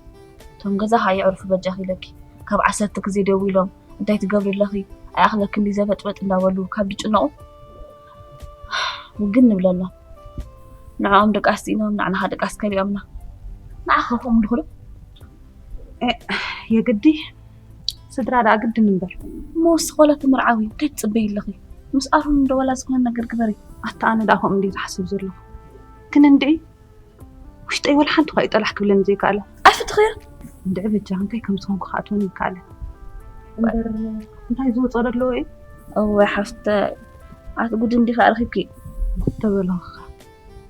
እቶም ገዛኻ የዕርፉ በጃኺ ኢለኪ። ካብ ዓሰርተ ግዜ ደዊሎም እንታይ ትገብሪ ኣለኺ? ኣይኣኽለክን ድዩ ዘበጥበጥ እንዳበሉ ካብ ዝጭነቑ ውግን ንብለሎም። ንዕኦም ደቃስ ስኢኖም ንዓና ኸዓ ደቃስ ከሊኦምና። ንዓኻ ከምኡ ድኹዶ? የግዲ ስድራ ደኣ ግድን እምበር። እሞ ወስኺ ዋላ ተመርዓዊ እንታይ ትጽበዪ ኣለኺ? ምስ ኣሮን እንዶ ዋላ ዝኾነ ነገር ግበሪ። ኣታ ኣነ ደኣ ከምኡ እንድየ ዝሓስብ ዘለኹ። ግን እንድዒ ውሽጠይ ወላ ሓንቲ እኳ እዩ ጠላሕ ክብለኒ ዘይከኣለ። ኣይፍትኽዮ። እንድዒ በጃ እንታይ ከም ዝኾንኩ ከኣ ትወኒ ይከኣለ። እምበር እንታይ ዝወጾ ዶ ኣለዎ እዩ? እወ ሓፍተ ኣቲ ጉድ እንዲኻ ኣርኺብኪ። ተበለኻ።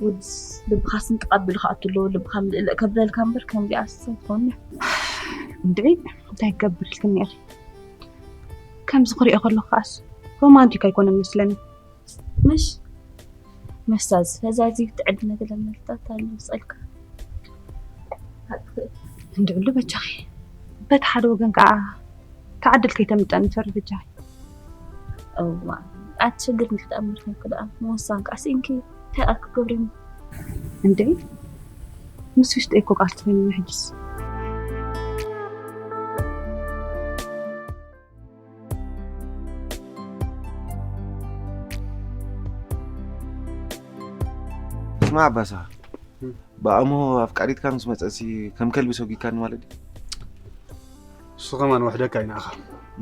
ወድስ ልብኻ ስንጥቕ ኣቢሉ ክኣቱ ኣለዎ። ልብኻ ምልእልእ ከብለልካ እምበር ከምዚኣ ሰብ ትኾኒ። እንድዒ እንታይ ክገብር ኢልክኒ ኢኺ? ከምዚ ክሪኦ ከለኹ ከኣስ ሮማንቲክ ኣይኮነን መስለኒ። ምሽ መስታዝ ፈዛዚ ትዕድነ ገለ መልታት ኣሎ ጸልካ። እንድዕሉ በጃኺ በቲ ሓደ ወገን ከኣ ተዓድል ከይተምልጠኒ ፈሪ በጃኺ። እዋ ኣቲ ሸግር ንክትኣምር ኮንክ ደኣ ምወሳን ከኣ ስኢንኪ እንታይ ኣክ ክገብር እሞ። እንዴ ምስ ውሽጠይ እኮ ቃል ትኾይኑ ሕጅስ። ስማ ኣባሳ ብኣሞ ኣፍቃሪትካ ምስ መፀሲ ከም ከልቢ ሰጒካኒ ማለት ድዩ? እሱ ከማን ወሕደካ ይንኣኻ።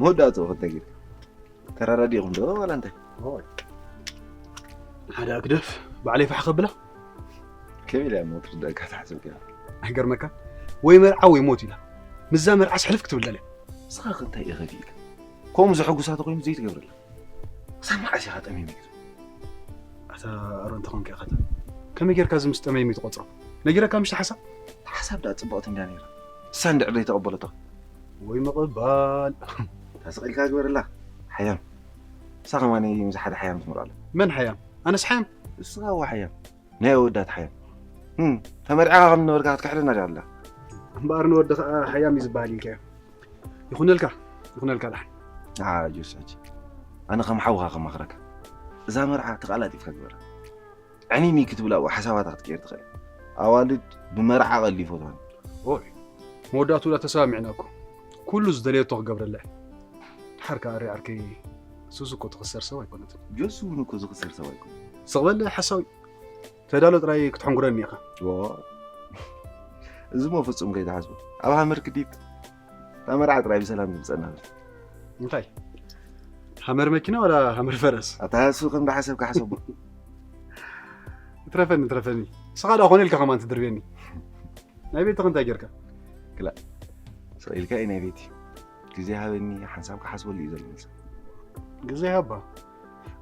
መወዳእትኡ ክተጊር ተራዳዲእኹም ዶ ዋላ እንታይ? ሓደ ኣግደፍ ባዕለይ ፋሕ ከብላ ከመይ ኢላ እሞ ትርዳእካ ትሓስብ ገይራ? ኣይገርመካ ወይ መርዓ ወይ ሞት ኢላ ምስዛ መርዓስ ሕልፍ ክትብል ደልያ። ንስኻ ከ እንታይ ኢኻ ኢልካ ከምኡ ዘሐጉሳ ተኾይኑ ዘይትገብረላ? ክሳብ መዓስ ኢኻ ጠሚም ኢልካ? ኣታ ኣሮን ተኾንካ ኢኻ እታ ከመይ ጌርካ እዚ ምስ ጠመይሚ ትቖጽሮ? ነጊረካ ምሽቲ ሓሳብ? ሓሳብ ደኣ ጽብቕቲ እንድያ ነይራ። ንሳ እንድዕር ዘይተቐበለቶ። ወይ ምቕባል። እታ ስቕ ኢልካ ግበረላ ሓያም። ንሳ ከማን ምስ ሓደ ሓያም ትምርዖ ኣላ። መን ሓያም? ኣነስ ሓያም? ንስኻ እወ ሓያም። ናይ ኣወዳት ሓያም። እም፣ ተመርዒኻ ከም ዝነበርካ ክትክሕደና ድያ ኣላ? እምበኣር ንወዲ ኸኣ ሓያም እዩ ዝበሃል ኢልካዮ። ይኹነልካ ይኹነልካ ደሓን። ኣጆስ ሕጂ ኣነ ከም ሓውኻ ከማኽረካ እዛ መርዓ ተቓላጢፍካ ግበራ። ዕንይንይ ክትብል ኣብኡ ሓሳባታ ክትቅየር ትኽእል። ኣዋልድ ብመርዓ ቀልዲ ይፈትዋን። ኦይ መወዳእትኡ ዳ ተሰማሚዕና እኮ ኩሉ ዝደለየቶ ክገብረላ እየ። ድሓር ከኣ ኣሪ ዓርከይ ሱሱ እኮ ትኽሰር ሰብ ኣይኮነትን። ጆሲ እውን እኮ ዝኽሰር ሰብ ኣይኮነን። ስቕ በል ሓሳዊ ተዳሎ ጥራይ ክትሕንጉረኒ ኢኻ። ዎ እዚሞ ፍጹም ከይትሓስቦ ኣብ ሃመር ክዲት እታ መርዓ ጥራይ ብሰላም ይምጸና በል። እንታይ ሃመር መኪና ወላ ሃመር ፈረስ? ኣታ እሱ ከም ዝሓሰብካ ሓሰቦ። ይትረፈኒ ይትረፈኒ። ንስኻ ደኣ ኮነ ኢልካ ከማን ትድርብየኒ። ናይ ቤትኺ እንታይ ጌርካ? ክላእ ስቕ ኢልካ እዩ ናይ ቤቲ። ግዜ ሃበኒ ሓንሳብ ክሓስበሉ እዩ ዘሎ መልሲ። ግዜ ሃባ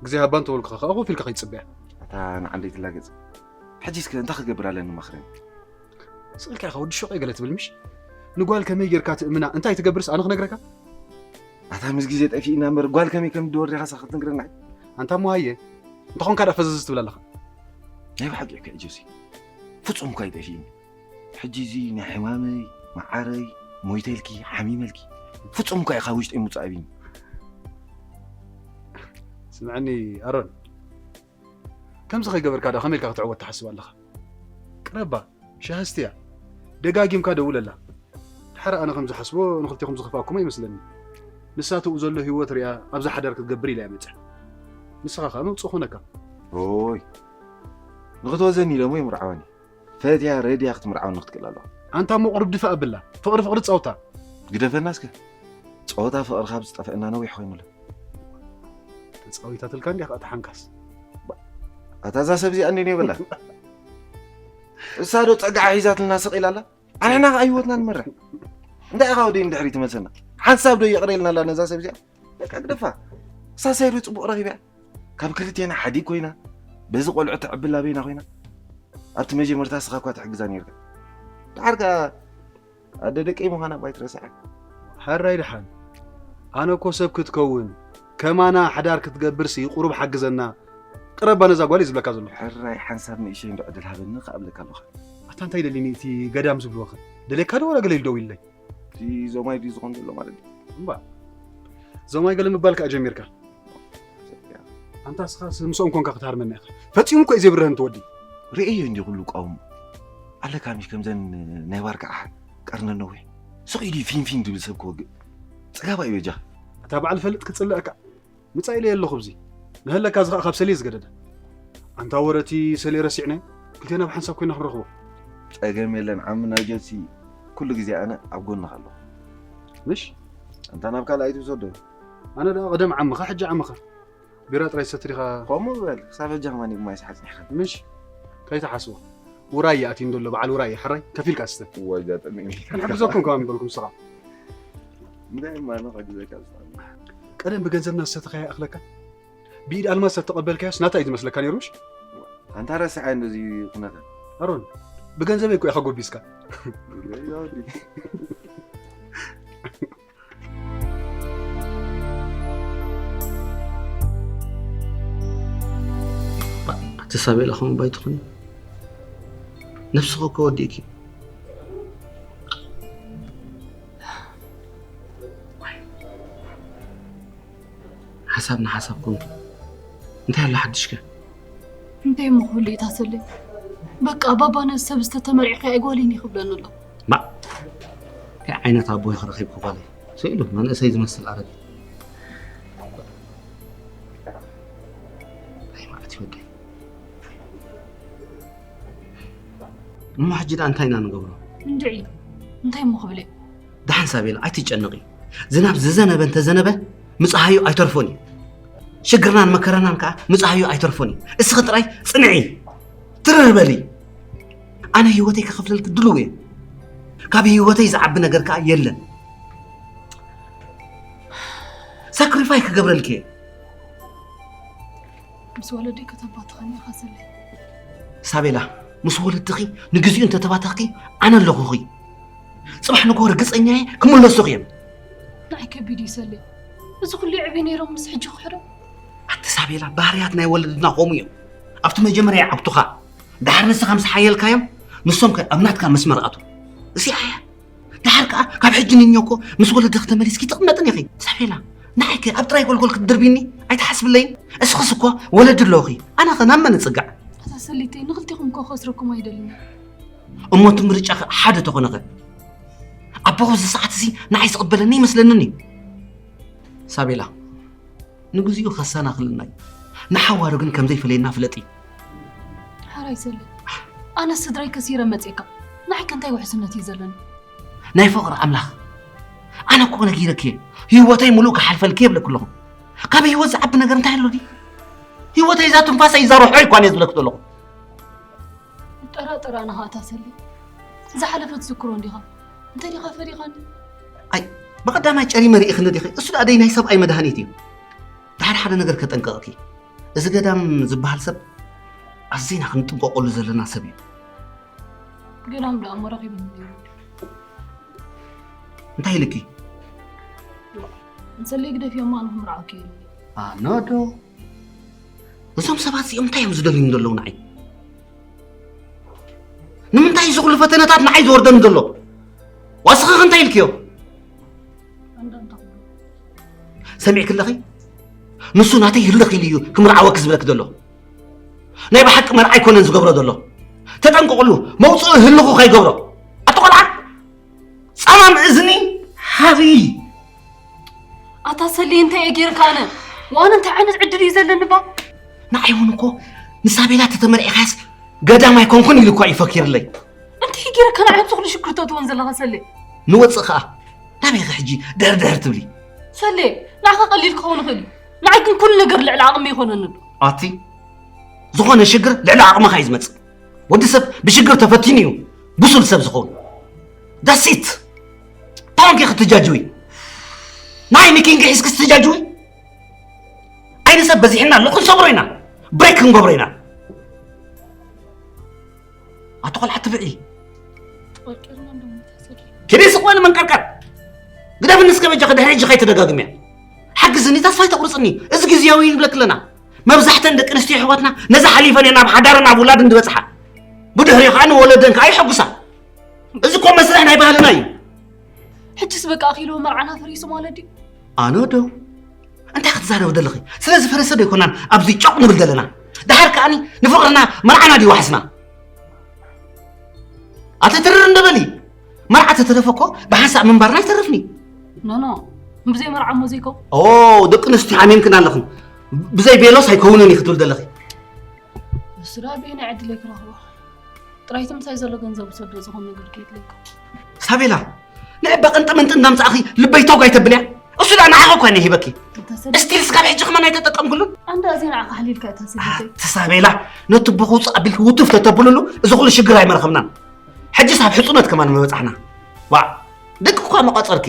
ግዜ ሃባ እንተበልኩኻ ከዓ ኮፍ ኢልካ ከይትጽበያ። ኣታ ንዓንደይ ትላገጽ። ሕጂ እስከ እንታይ ክገብር ኣለኒ መኽረኒ። ስቕ ኢልካ ኢኻ ወዲ ሹቕ እየ ገለ ትብል ምሽ? ንጓል ከመይ ጌርካ ትእምና እንታይ ትገብርስ ኣነ ክነግረካ? ኣታ ምስ ግዜ ጠፊእና እምበር ጓል ከመይ ከም ትድወር ዲኻ ክትነግረና? ኣንታ እሞ ሃየ እንተኾንካ ደኣ ፈዘዝ ትብል ኣለኻ። ናይ ብሓቂ እኮ እዩ ጆሲ። ፍጹም እኳ ኣይጠፍእኒ። ሕጂ እዚ ናይ ሕማመይ፣ መዓረይ፣ ሞይተልኪ፣ ሓሚመልኪ፣ ፍጹም እኳ እዩ ካብ ውሽጠይ ምውጻእ ኣብይኒ። ስምዐኒ ኣሮን፣ ከምዚ ከይገበርካ ዶ ከመይ ኢልካ ክትዕወት ትሓስብ ኣለኻ? ቅረባ፣ ሻሂ ኣስትያ፣ ደጋጊምካ ደውለላ። ድሓር ኣነ ከም ዝሓስቦ ንኽልቴኹም ዝኸፍኣኩም ኣይመስለኒ። ንሳ ትብኡ ዘሎ ህይወት ሪኣ ኣብዛ ሓዳር ክትገብር ኢላ እያ መፅያ። ንስኻ ከኣ መውፅእ ኮነካ። ኦይ ንኽትወዘኒ ኢለ እሞ ይምርዓወኒ። ፈትያ ረድያ ክትምርዓወኒ ክትክእል ኣለዋ። ኣንታ እሞ ቁሩብ ድፍእ ኣብላ። ፍቕሪ ፍቕሪ ፃውታ። ግደፈና እስከ። ፀወታ ፍቕሪ ካብ ዝጠፍአና ነዊሕ ኮይኑ ኣሎ። ተፃዊታትልካ እንዲያ ከዓ ተሓንካስ። ኣታ እዛ ሰብ እዚኣ እንዴ የብላ። እሳ ዶ ፀግዓ ሒዛትልና ስቕ ኢላ ኣላ? ኣንሕና ከዓ ህይወትና ንመርሕ። እንታይ ኢኻ ወደይ ንድሕሪት ትመልሰና? ሓንሳብ ዶ ይቕረ ኢልና ኣላ ነዛ ሰብ እዚኣ? በቃ ግደፋ። እሳ ሳይዶ ፅቡቕ ረኺባ እያ። ካብ ክልቴና ሓዲግ ኮይና በዚ ቆልዑ ተዕብል ኣበይና ኮይና ኣብቲ መጀመርታ ስኻ እኳ ትሕግዛ ነርካ። ድሓር ከኣ ኣደ ደቀይ ምዃና እኳ ኣይትረስዐ። ሕራይ ድሓን ኣነ እኮ ሰብ ክትከውን ከማና ሓዳር ክትገብርሲ ቁሩብ ሓግዘና ቅረባ ነዛ ጓል እዩ ዝብለካ ዘሎ። ሕራይ ሓንሳብ ንእሸይ እንዶ ዕድል ሃበኒ ከኣብለካ ኣለኹ። ኣታ እንታይ ደሊኒ እቲ ገዳም ዝብልዎ ኸ ደልየካ ዶ ወላ ገለ ኢሉ ደው ኢለይ? እቲ ዞማይ ድዩ ዝኾን ዘሎ ማለት ድዩ? እምባ ዞማይ ገለ ምባል ከኣ ጀሚርካ። ኣንታ እስኻስ ምስኦም ኮንካ ክትሃርመና ኢኻ። ፈጺሙ እኮ እዩ ዘይብርህ እንተ ወዲ። ርእየዮ እንዲ ኩሉ ቃውሙ ኣለካ ምሽ ከምዘን ናይ ባርካ ኣሓ ቀርነ ነዊሕ ስቕ ኢሉ ፊንፊን ዝብል ሰብ ክወግእ ጽጋባ እዩ በጃ። እታ በዓል ፈልጥ ክጽልእካ ምጻእ ኢለ ኣለኹ ኣብዚ ንህለካ እዚ ኸኣ ካብ ሰልየ ዝገደደ ኣንታ ወረቲ ሰልየ ረሲዕናዮ ክልቴና ብሓንሳብ ኮይና ክንረኽቦ ጸገም የለን ዓምና ጆሲ ኩሉ ግዜ ኣነ ኣብ ጎንኻ ኣለኹ ምሽ ኣንታ ናብ ካልእ ኣይትውሰዶ ኣነ ደኣ ቀደም ዓምኻ ሕጂ ዓምኻ ቢራ ጥራይ ትሰቲ ዲኻ ከምኡ በል ክሳብ ሕጂ ከማን ማይ ሰሓት ኒሕኻ ምሽ ከይትሓስቦ ውራይ ኣትዩ እንዶ ኣሎ በዓል ውራይ ሕራይ ከፊልካ ስተ ወጃ ጠሚኒ ክንሕግዘኩም ከማን በልኩም ስኻ እንታይ ማኖ ከግዘካ ዝጣሚ ቀደም ብገንዘብና ዝሰተኻዮ ይኣኽለካ ብኢድ ኣልማዝ ተተቐበልካዮስ ናታ እዩ ዝመስለካ ነይሩ ምሽ ኣንታ ረስዓ እንደዚ ኩነታት ኣሮን ብገንዘበይ እኮ ኢኻ ጎቢዝካ ኣቲ ሳቤላ ከም ባይ ትኹኒ ነብስኺ እኮ ወዲእኪ ሓሳብ ንሓሳብ ኮንኩ እንታይ ኣሎ ሓድሽከ እንታይ እሞ ክብሉ እዩ ታሰለይ በቃ ባባ ነዚ ሰብ ዝተተመርዒ ከኣ ኣይጓለይን እዩ ክብለኒ ኣሎ ባ እንታይ ዓይነት ኣቦ ኢኺ ረኺብኪ ጓለይ ስኢሉ መንእሰይ ዝመስል ኣረጊት እንታይ ማለት እዩ ወደይ እሞ ሕጂ ደኣ እንታይ ኢና ንገብሮ እንድዒ እንታይ እሞ ክብል እዩ ደሓን ሳቤላ ኣይትጨነቒ። ዝናብ ዝዘነበ እንተዘነበ ምጽሃዩ ኣይተርፎን እዩ። ሽግርናን መከራናን ከኣ ምጽሃዩ ኣይተርፎን እዩ። እስኺ ጥራይ ጽንዒ፣ ትርር በሊ። ኣነ ህይወተይ ክኸፍለልኪ ድሉው እየ። ካብ ህይወተይ ዝዓቢ ነገር ከኣ የለን። ሳክሪፋይ ክገብረልኪ እየ። ምስ ወለደይ ከተባትኸኒ ኢኻ ሰለይ። ሳቤላ፣ ምስ ወለድኺ ንግዚኡ እንተተባተኽኪ ኣነ ኣለኹኺ። ጽባሕ ንግሆ ርግጸኛ እየ ክምለሱኺ እዮም። ንዓይ ከቢድ እዩ ሰለይ። እዚ ኩሉ ይዕብዩ ነይሮምስ ሕጂ ክሕዶ? ኣቲ ሳቤላ፣ ባህርያት ናይ ወለድና ከምኡ እዮም። ኣብቲ መጀመርያ ይዓግቱኻ፣ ደሓር ንስኻ ምስ ሓየልካዮም ንሶም ከ ኣብ ናትካ መስመር ኣትዉ። እዚኣ እያ። ደሓር ከኣ ካብ ሕጂ ንንዮ እኮ ምስ ወለድኺ ተመሊስኪ ኣይትቕመጥን ኢኺ። ሳቤላ፣ ንዓይከ ኣብ ጥራይ ጎልጎል ክትድርብይኒ ኣይትሓስብለይን? እስኽስ እኮ ወለዲ ኣለውኺ፣ ኣነኸ ናብ መን እጽጋዕ? ኣታ ሰሊተይ፣ ንኽልቴኹም እኮ ከስረኩም ኣይደልን እየ። እሞ እቲ ምርጫኺ ሓደ ተኾነኸ? ኣቦኺ ኣብዚ ሰዓት እዚ ንዓይ ዝቕበለኒ ኣይመስለንን እዩ። ሳቤላ፣ ንግዚኡ ከሰናኽለና እዩ። ንሓዋሩ ግን ከም ዘይፈለየና ፍለጢ። ሓራይ ሰለ፣ ኣነስ ስድራይ ከሲረ መጺኤካ። ንዓይ ከ እንታይ ውሕስነት እዩ ዘለኒ? ናይ ፍቕሪ ኣምላኽ፣ ኣነ እኮ ነጊረኪ እየ። ህይወተይ ምሉእ ክሓልፈልኪ እየ ይብለኪ ኣለኹ። ካብ ህይወት ዝዓቢ ነገር እንታይ ኣሎ ድዩ? ህይወተይ እዛ ትንፋሰይ እዛ ርሑይ እኳ እየ ዝብለኪ ዘለኹ። ጠራጥር ኣነ ኸኣ እታ ሰሊ ዝሓለፈ ትዝክሮ እንዲኻ? እንተ ዲኻ ፈሪኻኒ? ኣይ ብቐዳማይ ጨሪመ ርኢኽኒ ዲኺ? እሱ ደኣ ደይ ናይ ሰብኣይ መድሃኒት እዩ። ድሓር ሓደ ነገር ከጠንቅቐኪ። እዚ ገዳም ዝበሃል ሰብ ኣዚና ክንጥንቀቐሉ ዘለና ሰብ እዩ። ገዳም ደኣ እሞ ረኺብኒ ነይሩ። እንታይ ኢልኪ? ንሰለይ ግደፍዮ እሞ ኣነ ክምርዓወኪ ኢሉኒ። ኣነ ዶ? እዞም ሰባት እዚኦም እንታይ እዮም ዝደልዩኒ ዘለዉ ንዓይ? እዚ ኩሉ ፈተነታት ንዓይ ዝወርደኒ ዘሎ? ዋስኺ እንታይ ኢልክዮ? ሰሚዕኪ ኣለኺ? ንሱ ናተይ ህልኽ ኢሉ እዩ ክምርዓወኪ ዝብለኪ ዘሎ። ናይ ብሓቂ መርዓ ኣይኮነን ዝገብሮ ዘሎ። ተጠንቀቕሉ፣ መውፅኢ ህልኹ ከይገብሮ። ኣቶ ቆልዓ፣ ጸማም እዝኒ ሓብኢ። ኣታ ሰሌ፣ እንታይ እየ ጌርካ? ኣነ ዋነ እንታይ ዓይነት ዕድል እዩ ዘለኒ ባ? ንዓይ እውን እኮ ንሳቤላ ተተመርዒኻስ ገዳም ኣይኮንኩን ኢሉ እኮ እዩ ፈኪርለይ። እንታይ ጌርካ ንዓይ ኣብዚ ኩሉ ሽግር ተእትወን ዘለኻ ሰሌ? ንወፅእ ከዓ ናበይ ኢኺ ሕጂ ድሕር ድሕር ትብሊ? ሰሌ፣ ንዓኻ ቀሊል ክኸውን ይኽእል እዩ፣ ንዓይ ግን ኩሉ ነገር ልዕሊ ዓቕሚ ይኾነኒ ኣሎ። ኣቲ ዝኾነ ሽግር ልዕሊ ዓቕምኻ እዩ ዝመፅእ። ወዲ ሰብ ብሽግር ተፈቲኑ እዩ ብሱል ሰብ ዝኸውን። ዳሲት ታንኪ ክትጃጅዊ ናይ ሚኪንግ ሒዝክስ ትጃጅዊ። ዓይኒ ሰብ በዚሕና ኣሎ፣ ክንሰብሮ ኢና፣ ብሬክ ክንገብሮ ኢና። ኣቶ ቆልዓ ትብዒ ኪዲ ስቕ በሊ መንቀርቀር። ግደፍኒ እስከ በጃኺ፣ ድሕሪ ሕጂ ከይትደጋግምያ። ሓግዝኒ፣ ተስፋ ኣይተቑርፅኒ። እዚ ግዝያዊ እዩ ንብለኪ ኣለና። መብዛሕተን ደቂ ኣንስትዮ ኣሕዋትና ነዚ ሓሊፈን እየን ናብ ሓዳርን ኣብ ውላድን ዝበፅሓ። ብድሕሪኡ ከዓ ንወለደን ከዓ ይሐጉሳ። እዚ እኮ መስርሕ ናይ ባህልና እዩ። ሕጅስ በቃ ኣኺልዎ መርዓና ፈሪሱ ማለት ድዩ? ኣነ ዶ እንታይ ክትዛረቢ ዘለኺ? ስለ ዝፈረሰ ዶ ኣይኮናን ኣብዚ ጮቕ ንብል ዘለና? ደሓር ከኣኒ ንፍቕርና መርዓና ድዩ ዋሕስና? ኣተ ትርር እንደ በሊ። መርዓ ተተረፈ እኮ ብሓንሳእ ምንባርና ኣይተርፍኒ። ኖኖ ብዘይ መርዓ እሞ ዘይከው ኦ ደቂ ኣንስትዮ ሓሚምክን ኣለኽን። ብዘይ ቤሎስ ኣይከውንን እዩ ክትብል ዘለኺ። እሱ ደኣ ብየናይ ዕድለይ ክረኽቦ? ጥራይቲ ምሳይ ዘሎ ገንዘብ ውሰዶ ዝኾን ነገር ከየድልየካ። ሳቤላ ንዕባ ቅንጥምንጢ እንዳምጻእኺ ልበይ ቶግ ኣይተብልያ። እሱ ደኣ ንዓኺ እኮ እየ ሂበኪ። እስቲል እስካብ ሕጂ ከማን ኣይተጠቀምኩሉን። ኣንዳ እዚ ንዓኻ ኣሕሊልካ እታ ሰበይተይ። ኣቲ ሳቤላ ነቲ ቦኹ ውፅእ ኣቢልኪ ውቱፍ ተተብልሉ እዚ ኩሉ ሽግር ኣይመረኸብናን። ሕጂስ ኣብ ሕፁነት ከማን ምበፃሕና። ዋዕ ደቂ እኳ መቋፀርኪ።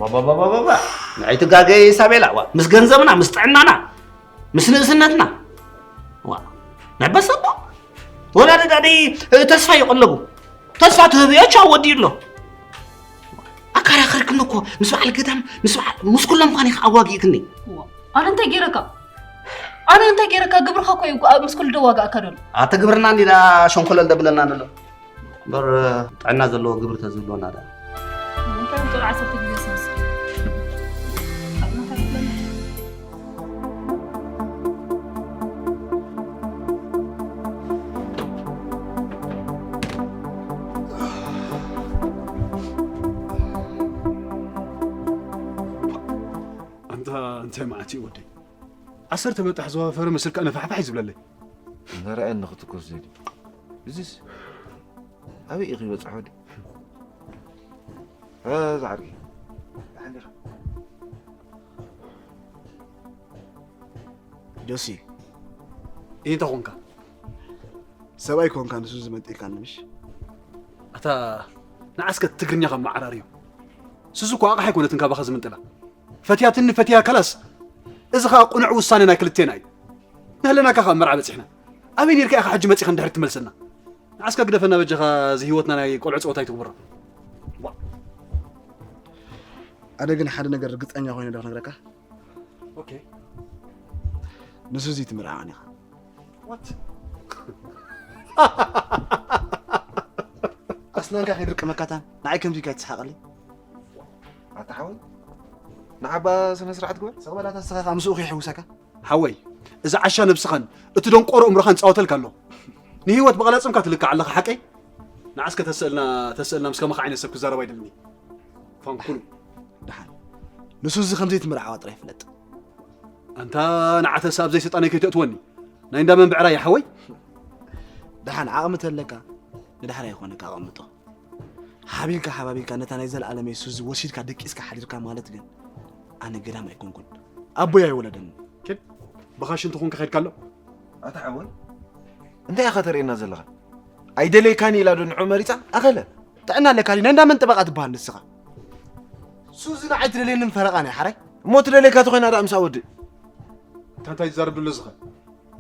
ባባባባባ ንዓይ ትጋገይ ሳቤላ ዋ ምስ ገንዘብና ምስ ጥዕናና ምስ ንእስነትና ዋ ናይ በሰቦ ወላዲ ዳዲ ተስፋ ይቀለቡ ተስፋ ትህብዮ ቻው ወዲ ኣሎ ኣካራክርክን እኮ ምስ በዓል ገዳም ምስ በዓል ምስ ኩሎም ኳን ኢኻ ኣዋጊእክኒ ኣነ እንታይ ገይረካ ኣነ እንታይ ገይረካ ግብርካ እኮ እዩ ምስ ኩሉ ደዋጋእካ ደሎ ኣተ ግብርና እንዲዳ ሸንኮለል ደብለና ደሎ እምበር ጥዕና ዘለዎ ግብሪ ተዝህልወና ደኣ። እንታይ ጥዑይ ዓሰርተ ግዜ ሰብስብ። ኣንታ እንታይ መዓት እዩ ወደይ ዓሰርተ በጣሕ ዝዋፈረ መስልካ ነፋሕፋሕ እዩ ዝብለለይ ነረአኒ ክትኮስ ዘዲ እዚስ ኣበይ ኢኺ በፅሖ ዲ ዛዕርጊ ጆሲ እንታይ ኮንካ ሰብኣይ ኮንካ ንሱ ዝመንጢልካ ንምሽ ኣታ ንዓስከ ትግርኛ ካብ መዓራርዩ ስሱ እኮ ኣቕሓ ኣይኮነትን ካባኻ ዝምንጥላ ፈትያትኒ ፈትያ ከላስ እዚ ኸዓ ቁኑዕ ውሳነ ናይ ክልቴና እዩ ንህለናካ ካብ መርዓ በፂሕና ኣበይ ነርካ ኢኻ ሕጂ መፂኻ ንድሕሪ ትመልሰና ንዓስካ ግደፈና በጃኻ እዚ ህይወትና ናይ ቆልዑ ፀወታ ኣይትግብሮ ኣነ ግን ሓደ ነገር ርግፀኛ ኮይነ ዶ ክነግረካ ኦኬ ንሱ እዚ ትምርዓን ኢኻ ዋት ኣስናንካ ከይድርቅመካታን ንዓይ ከምዚ ኢልካ ይትስሓቀለይ ኣታ ሓወይ ንዓባ ስነ ስርዓት ግበር ስቕ በላታ ንስኻ ከዓ ምስኡ ከይሕውሰካ ሓወይ እዚ ዓሻ ነብስኻን እቲ ደንቆሮ እምሮኻን ይፃወተልካ ኣሎ ንህይወት ብቐላፅምካ ትልካዕ ኣለኻ ሓቀይ ንዓስከ ተስእልና ተስእልና ምስ ከማኻ ዓይነት ሰብ ክዛረብ ኣይደልን እዩ ፋንኩሉ ደሓን ንሱ እዚ ከምዘይትምርዓዋ ጥራይ ፍለጥ ኣንታ ንዓተስ ኣብ ዘይሰጣነይ ከይተእትወኒ ናይ እንዳ መን ብዕራይ ሓወይ ደሓን ዓቕሚ ተለካ ንዳሕራይ ይኾነካ ኣቐምጦ ሓቢንካ ሓባቢንካ ነታ ናይ ዘለኣለመይ ሱዚ ወሲድካ ደቂስካ ሓዲርካ ማለት ግን ኣነ ገዳም ኣይኮንኩን ኣቦይ ኣይወለደኒ ኪድ ብኻሽ እንተኾንካ ኸድካ ኣሎ ኣታ ሓወይ እንታይ ኢኻ ተርእየና ዘለኻ ኣይደለይካን ኢላ ዶ ንዑ መሪፃ ኣኸለ ጥዕና ኣለካ ናይ እንዳመን ጠበቃ ትበሃል ንስኻ ሱዚ ንዓይ ትደልየንን ፈረቓ ናይ ሓራይ እሞ ትደልየካ ተኾይና ደኣ ምሳ ወድእ እታ እንታይ ትዛረብ ድሎ ዝኸ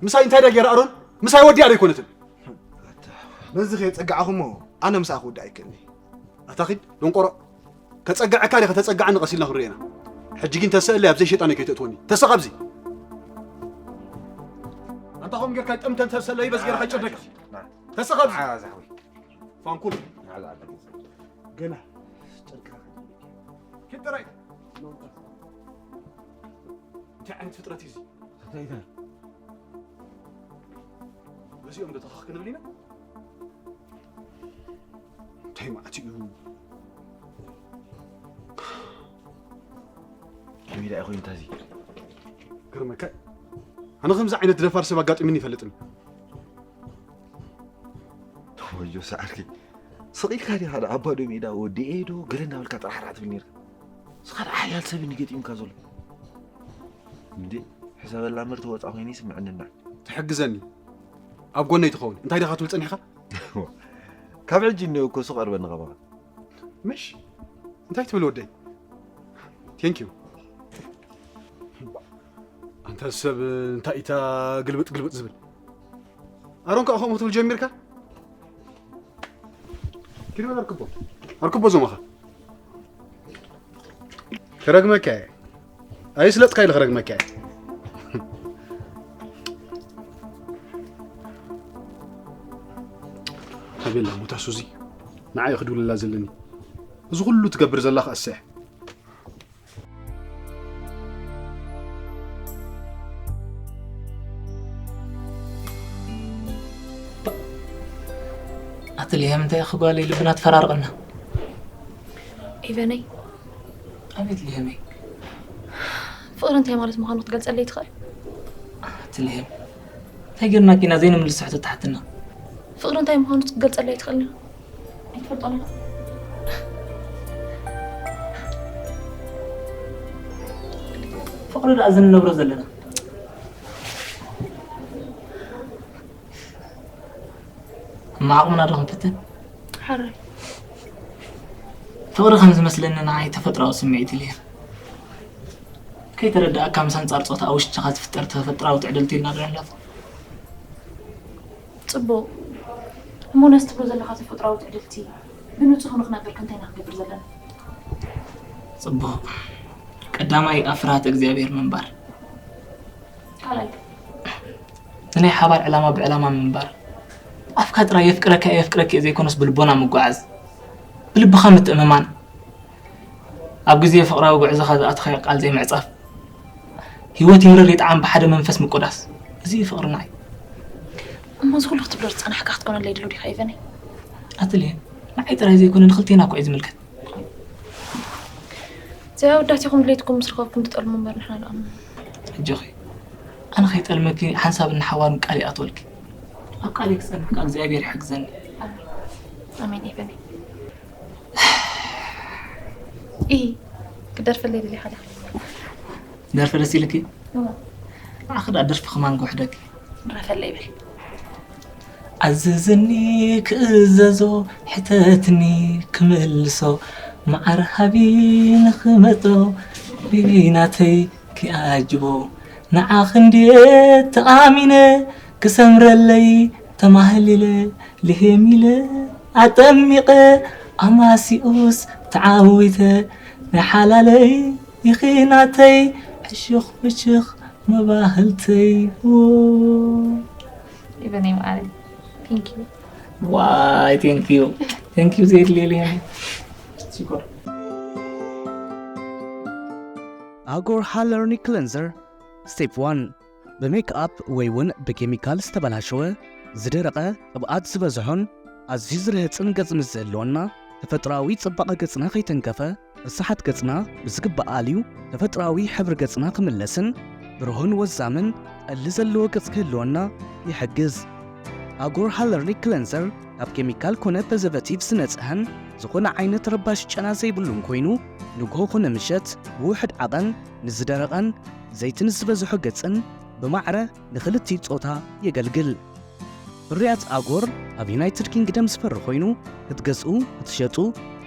ምሳይ እንታይ ዳ ገይራ ኣሮን ምሳይ ወዲኣ ዶ ኣይኮነትን ነዚ ከየፀጋዕኹሞ ኣነ ምስኣ ክውዳእ ኣይክእልኒ ኣታ ኺድ ደንቆሮ ከፀግዐካ ዲኻ ተፀግዐኒ ቀስ ኢልና ክንሪኦ ኢና ሕጂ ግን ተስእለይ ኣብ ዘይሸጣነይ ከይተእትወኒ ተስቕ ኣብዚ ኣንታ ኣኹም ጌርካ ጠምተን ተሰለይ በስ ጌርካ ጨደካ። ተሰኸብ። ፋንኩል። ገና ጨርቅኻ ኪድ ጥራይ። እንታይ ዓይነት ፍጥረት እዩ እዚ? እንታይ እንታይ? በዚኦም ዶ ተኸኽ ክንብል ኢና? እንታይ ማለት እዩ? ከመይ ደኣ ኮይኑ ታዚ? ግርመካ። ኣነ ከምዚ ዓይነት ደፋር ሰብ ኣጋጢሙኒ ይፈልጥን። ወዮ ሰዓርኪ። ስቕ ኢልካ ዲኻ ደኣ ኣብ ባዶ ሜዳ ወዲኤ ዶ ገለ እናበልካ ጥራሕራሕ ትብል ነርካ? ንስኻ ደኣ ሓያል ሰብ እዩ ገጢሙካ ዘሎ። እንዴ፣ ሕሰበላ እምበር ትወጻ ኮይኑ ይስምዐኒ እና። ትሕግዘኒ፣ ኣብ ጎነይ ትኸውን። እንታይ ዲኻ ትብል ጸኒሕካ? ካብ ሕጂ እኒኦ እኮ ስቕ ኣርበኒ ካባኻ። ምሽ? እንታይ ትብል ወደይ? Thank you። ኣንታ ሰብ እንታይ ኢታ ግልብጥ ግልብጥ ዝብል? ኣሮን ከኣ ከምኡ ክትብል ጀሚርካ? ኪድ በል ኣርክቦ። ኣርክቦ ዞማኻ። ክረግመካ እየ። ኣይስለጥካ ኢለ ክረግመካ እየ። ኣቤላ ሞታ ሱዚ ንዓይ ክድውለላ ዘለኒ። እዚ ኩሉ ትገብር ዘላ ከኣ ስሕ። ኣቲ ልሄም እንታይ ኢኺ ጓለይ ልብና ትፈራርቐና። ኤቨነይ። ኣቤት ልሄመይ። ፍቕሪ እንታይ ማለት ምዃኑ ክትገልጸለይ ትኽእል? ኣቲ ልሄም እንታይ ጌርናኪ ኢና ዘይንምልስ ሕቶ ትሓትና? ፍቕሪ እንታይ ምዃኑ ክትገልጸለይ ትኽእል? ኣይትፈልጦን ኢኻ። ፍቕሪ ደኣ እዚ ንነብሮ ዘለና። እማ ዓቕምና ዶ ክንፍትን? ሓራይ። ፍቕሪ ከም ዝመስለኒ ንዓይ ተፈጥሮኣዊ ስምዒት እዩ። ከይተረዳእካ ምስ ኣንጻር ጾታ ኣብ ውሽጥኻ ዝፍጠር ተፈጥሮኣዊ ትዕድልቲ ኢና ዶ ንለፎ? ጽቡቕ። እሞ ነዚ ትብሎ ዘለኻ ተፈጥሮኣዊ ትዕድልቲ ብንጹህ ክንክነብር ከ እንታይ ኢና ክንገብር ዘለና? ጽቡቕ። ቀዳማይ ኣብ ፍርሃት እግዚኣብሔር ምንባር። ካልኣይ? ንናይ ሓባር ዕላማ ብዕላማ ምንባር። ኣፍካ ጥራይ የፍቅረካ እየ የፍቅረኪ እየ ዘይኮነስ ብልቦና ምጉዓዝ። ብልብኻ ምትእምማን። ኣብ ግዜ ፍቕራዊ ጉዕዞኻ ዝኣተኻዮ ቃል ዘይምዕጻፍ። ህይወት ይምረር ይጥዓም ብሓደ መንፈስ ምቁዳስ። እዚ እዩ ፍቕሪ ንዓይ። እሞ እዚ ኩሉ ክትብሎ ዝጸናሕካ ክትኮነለይ ድልው ዲኻ ኤቨነይ? ኣትልየ፣ ንዓይ ጥራይ ዘይኮነ ንኽልቴና እኮ እዩ ዝምልከት። እዚ ኣወዳት ኢኹም ድሌትኩም ምስ ረኸብኩም ትጠልሙ እምበር ንሕና ደኣ። ኣጆኺ፣ ኣነ ከይጠልመኪ ሓንሳብን ንሓዋሩን ቃል ይኣትወልኪ። ኣብ ቃለይ ክጸንሕ ከኣ እግዚኣብሔር ይሓግዘኒ። ኣሜን ኤቨነይ። ኢ፣ ክደርፈለይ ደሊኻ ዲኻ? ደርፊ ደስ ኢልኪ? እወ። ንዓኺ ደኣ ደርፊ ከማን ክውሕደኪ። ድረፈለይ በል። ኣዘዘኒ ክእዘዞ፣ ሕተትኒ ክምልሶ፣ መዓር ሃቢ ንኽመጦ፣ ቢቢ ናተይ ክኣጅቦ፣ ንዓኺ እንድየ ተኣሚነ፣ ክሰምረለይ ተማህሊለ፣ ልሄም ኢለ ኣጠሚቐ፣ ኣማሲኡስ ተዓዊተ፣ ናይ ሓላለይ ኢኺ ናተይ፣ ዕሽኽ ብሽኽ መባህልተይ፣ ዎ። ኢቨነይ መዓረይ፣ thank you። ዋይ፣ thank you። Thank you ዘየድልየለይ። ሽኮር። ኣጎር ሃለርኒ ክለንዘር ስቴፕ ዋን። ብሜክኣፕ ወይ እውን ብኬሚካል ዝተበላሸወ፣ ዝደረቐ፣ ቅብኣት ዝበዝሖን ኣዝዩ ዝርህጽን ገጽ ምስ ዝህልወና፣ ተፈጥሮኣዊ ጽባቐ ገጽና ከይተንከፈ፣ ርስሓት ገጽና ብዝግባእ ኣልዩ፣ ተፈጥሮኣዊ ሕብሪ ገጽና ክምለስን ብሩህን ወዛምን ጠሊ ዘለዎ ገጽ ክህልወና ይሕግዝ። ኣጎር ሃለርኒክ ክለንዘር ካብ ኬሚካል ኮነ ፕሪዘርቬቲቭ ዝነጽሀን ዝኾነ ዓይነት ረባሺ ጨና ዘይብሉን ኮይኑ፣ ንግሆ ኮነ ምሸት ብውሑድ ዓቐን ንዝደረቐን ዘይቲ ንዝበዝሖ ገጽን ብማዕረ ንኽልቲኡ ጾታ የገልግል። ፍርያት ኣጎር ኣብ ዩናይትድ ኪንግደም ዝፈሪ ኮይኑ፣ ክትገዝኡ፣ ክትሸጡ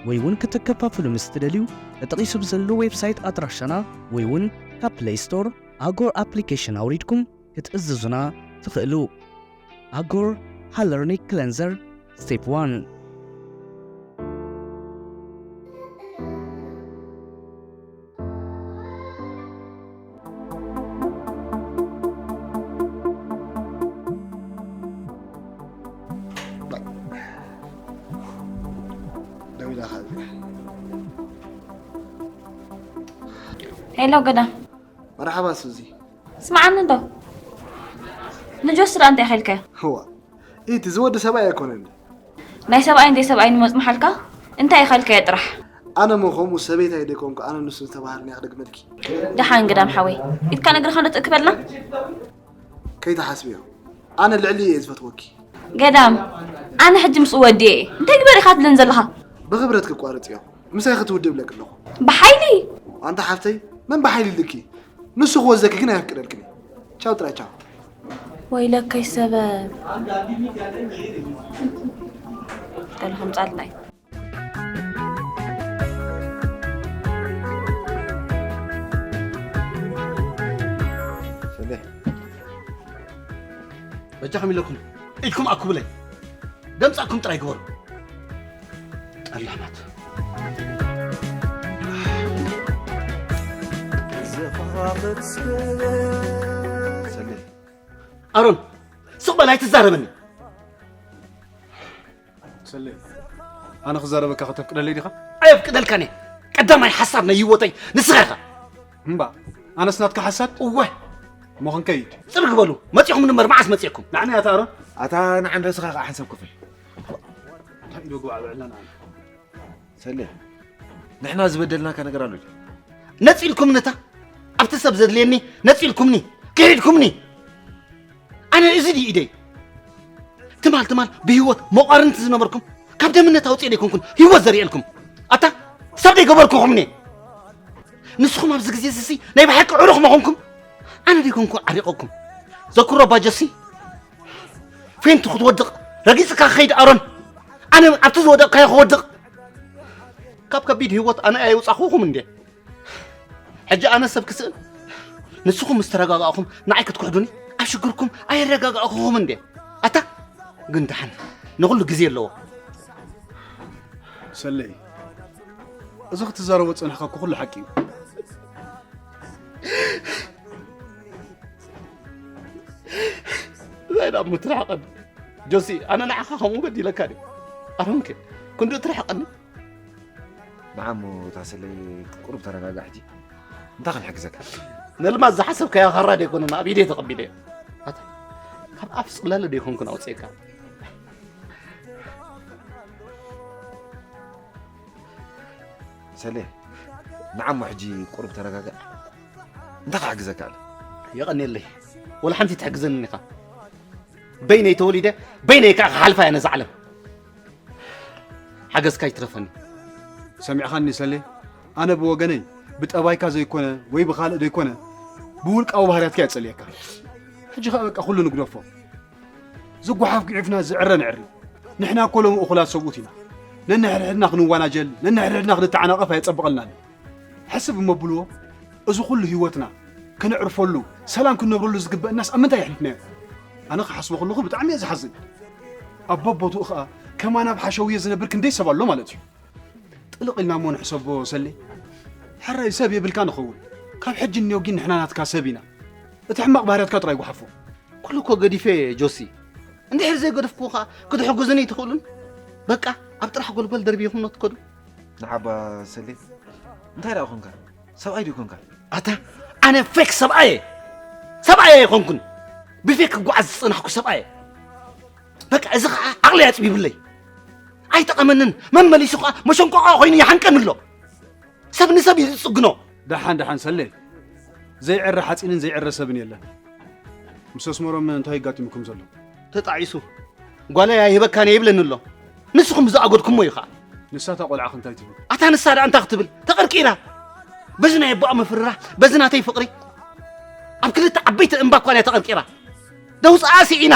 ወይ እውን ክተከፋፍሉ ምስ ትደልዩ፣ ተጠቒሱ ብዘሎ ዌብሳይት ኣድራሻና ወይ እውን ካብ ፕለይ ስቶር ኣጎር ኣፕሊኬሽን ኣውሪድኩም ክትእዝዙና ትኽእሉ። ኣጎር ሃለርኒክ ክለንዘር ስቴፕ ዋን። ሄሎ ገዳም። መርሓባ ሱዚ። ስምዓኒ እንዶ። ንጆሲ ደኣ እንታይ ኢልካዮ? እዋ፣ ኢቲ ዝወዲ ሰብኣይ ኣይኮነን። ናይ ሰብኣይን ዘይሰብኣይን ይመጽምሓልካ? እንታይ ኢልካዮ ጥራሕ? ኣነ እሞ ከምኡ ሰበይታይ ደይኮንኩ፣ ኣነ ንሱ ዝተባህልኒ እየ ክደግመልኪ። ደሓን ግዳም ሓወይ፣ ኢድካን እግርኻን ዶ ትእክበልና? ከይትሓስብዮ፣ ኣነ ልዕሊ እየ ዝፈትወኪ። ገዳም፣ ኣነ ሕጂ ምስ ወዲ እየ። እንታይ ግበር ኢኻ ትብለኒ ዘለኻ? ብኽብረት ክቋረጽዮ፣ ምሳይ ክትውድእ እብለኪ ኣለኹ። ብሓይሊ? ኣንታ ሓፍተይ፣ መን ብሓይሊ ኢልኪ? ንሱ ክወዘኪ ግን ኣየፍቅደልክን እዩ። ቻው ጥራይ ቻው። ወይለከይ ሰበብ። ገለ ከምጻልና እዩ። ሰሌ። በጃኹም ኢለኩም ኢድኩም ኣኩብለይ። ደምጻኩም ጥራይ ግበሩ። ጠላማት። ሰሌ። ኣሮን፣ ስቕ በል ኣይትዛረበኒ። ሰሌ፣ ኣነ ክዛረበካ ከተፍቅደለይ ዲኻ? ኣየፍቅደልካን እየ። ቀዳማይ ሓሳድ ናይ ህይወተይ ንስኻ ኢኻ። እምባ፣ ኣነስ ናትካ ሓሳድ? እወ። እሞ ክንከይድ። ጽርግ በሉ። መጺኹም ንበር መዓስ መጺእኩም? ንዓኒ ኣታ ኣሮን። ኣታ ንዓን ርእስኻ ከኣ ሓንሳብ ክፈል። እንታይ ኢሉ ግባዕ ብዕላና ኣነ? ሰሌ፣ ንሕና ዝበደልናካ ነገር ኣሎ ድዩ? ነጺልኩም ነታ ኣብቲ ሰብ ዘድልየኒ ነጺልኩምኒ፣ ክሒድኩምኒ። ኣነ እዚ ድዩ ኢደይ? ትማል ትማል ብህይወት መቋርንቲ ዝነበርኩም ካብ ደምነት ኣውፅኤ ደይኮንኩን ህይወት ዘርእየልኩም። ኣታ ሰብ ደይገበርኩኹምኒ። ንስኹም ኣብዚ ግዜ እዚ ናይ ብሓቂ ዕሩኽ መኾንኩም ኣነ ደይኮንኩ ዓሪቐኩም። ዘኩሮ ባጀሲ ፌንቱ ክትወድቕ ረጊጽካ ክኸይድ ኣሮን ኣነ ኣብቲ ዝወደቕካዮ ክወድቕ ካብ ከቢድ ህይወት ኣነ ኣየውጻኹኹም እንዴ? ሕጂ ኣነ ሰብ ክስእን ንስኹም ምስ ተረጋጋእኹም ንዓይ ክትክሕዱኒ ኣብ ሽግርኩም ኣየረጋጋእኹኹም እንዴ? ኣታ ግን ደሓን ንኹሉ ግዜ ኣለዎ። ሰለይ እዚ ክትዛረቦ ጸንሕካ እኮ ኩሉ ሓቂ እዩ። እንታይ ደኣ እሞ ትርሕቐኒ ጆሲ፣ ኣነ ንዓኻ ከምኡ በዲለካ ድየ? ኣሮንከ ክንድኡ ትርሕቐኒ? ንዓሞ እታ ሰለይ ቁሩብ ተረጋጋዕ ሕጂ። እንታይ ክንሕግዘካ? ነልማት ዝሓሰብካዮ ካራ ደይኮነ ኣብ ኢደይ ተቐቢለዮ። ኣታ ካብ ኣፍ ጽላለ ደይኮንኩን ኣውፅኤካ። ሰሌ፣ ንዓሞ ሕጂ ቁሩብ ተረጋጋዕ። እንታይ ክሕግዘካ ኣለ? የቐንየለይ። ወላ ሓንቲ ትሕግዘኒ ኢኻ። በይነይ ተወሊደ፣ በይነይ ከዓ ክሓልፋ እየ ነዛ ዓለም። ሓገዝካ ይትረፈኒ። ሰሚዕኻኒ ሰሌ? ኣነ ብወገነይ ብጠባይካ ዘይኮነ ወይ ብኻልእ ዘይኮነ ብውልቃዊ ባህርያትካ እየ ጸልየካ። ሕጂ ኸኣ በቃ ኩሉ ንግደፎ። ዝጓሓፍ ጒዒፍና ዝዕረ ነዕሪ። ንሕና እኮ ሎሚ እኹላት ሰብኡት ኢና። ነንሕድሕድና ክንዋናጀል፣ ነንሕድሕድና ክንተዓናቐፍ ኣየጸብቐልናን እዩ። ሕስብ እሞ ብልዎ፣ እዚ ኩሉ ህይወትና ከነዕርፈሉ፣ ሰላም ክንነብረሉ ዝግበእናስ ኣብ ምንታይ የሕሊፍናዮ? ኣነ ክሓስቦ ከለኹ ብጣዕሚ እየ ዝሓዝን። ኣብ በቦትኡ ኸኣ ከማን ኣብ ሓሸውየ ዝነብር ክንደይ ሰብ ኣሎ ማለት እዩ። ጥልቕ ኢልና እሞ ንሕሰቦ ሰሌ። ሕራይ ሰብ የብልካ ንኸውን። ካብ ሕጂ እኒኦ ግን ንሕና ናትካ ሰብ ኢና። እቲ ሕማቕ ባህርያትካ ጥራይ ጓሓፎ። ኩሉ እኮ ገዲፈ ጆሲ። እንድሕር ዘይገደፍኩዎ ኸኣ ክትሕግዙኒ ኣይትኽእሉን? በቃ ኣብ ጥራሕ ጎልጎል ደርቢኹም ዶ ትከዱ? ንዓባ ሰሌ፣ እንታይ ደኣ ኾንካ? ሰብኣይ ድዩ ኮንካ? ኣታ ኣነ ፌክ ሰብኣየ። ሰብኣየ ኣይኮንኩን። ብፌክ ክጓዓዝ ዝጸናሕኩ ሰብኣየ። በቃ እዚ ኸኣ ዓቕሊ ኣጽቢብለይ። ኣይጠቐመንን። መመሊሱ ኸኣ መሸንቆቓ ኮይኑ ይሓንቀኒ ኣሎ። ሰብ ንሰብ እዩ ዝጽግኖ። ደሓን ደሓን ሰሌ። ዘይዕረ ሓጺንን ዘይዕረ ሰብን የለን። ምስ ኣስመሮም እንታይ ኣጋጢሙኩም ዘሎ? ተጣዒሱ። ጓለይ ኣይህበካን እየ ይብለኒ ኣሎ። ንስኹም ዝኣገድኩሞ እዩ ኸኣ። ንሳ እታ ቆልዓ ከ እንታይ ትብል? ኣታ ንሳ ደኣ እንታይ ክትብል? ተቐርቂራ። በዚ ናይ ኣቦኣ ምፍርራህ፣ በዚ ናተይ ፍቕሪ። ኣብ ክልተ ዓበይቲ እምባ እኳ እያ ተቐርቂራ። ደውፅኣ ስኢና።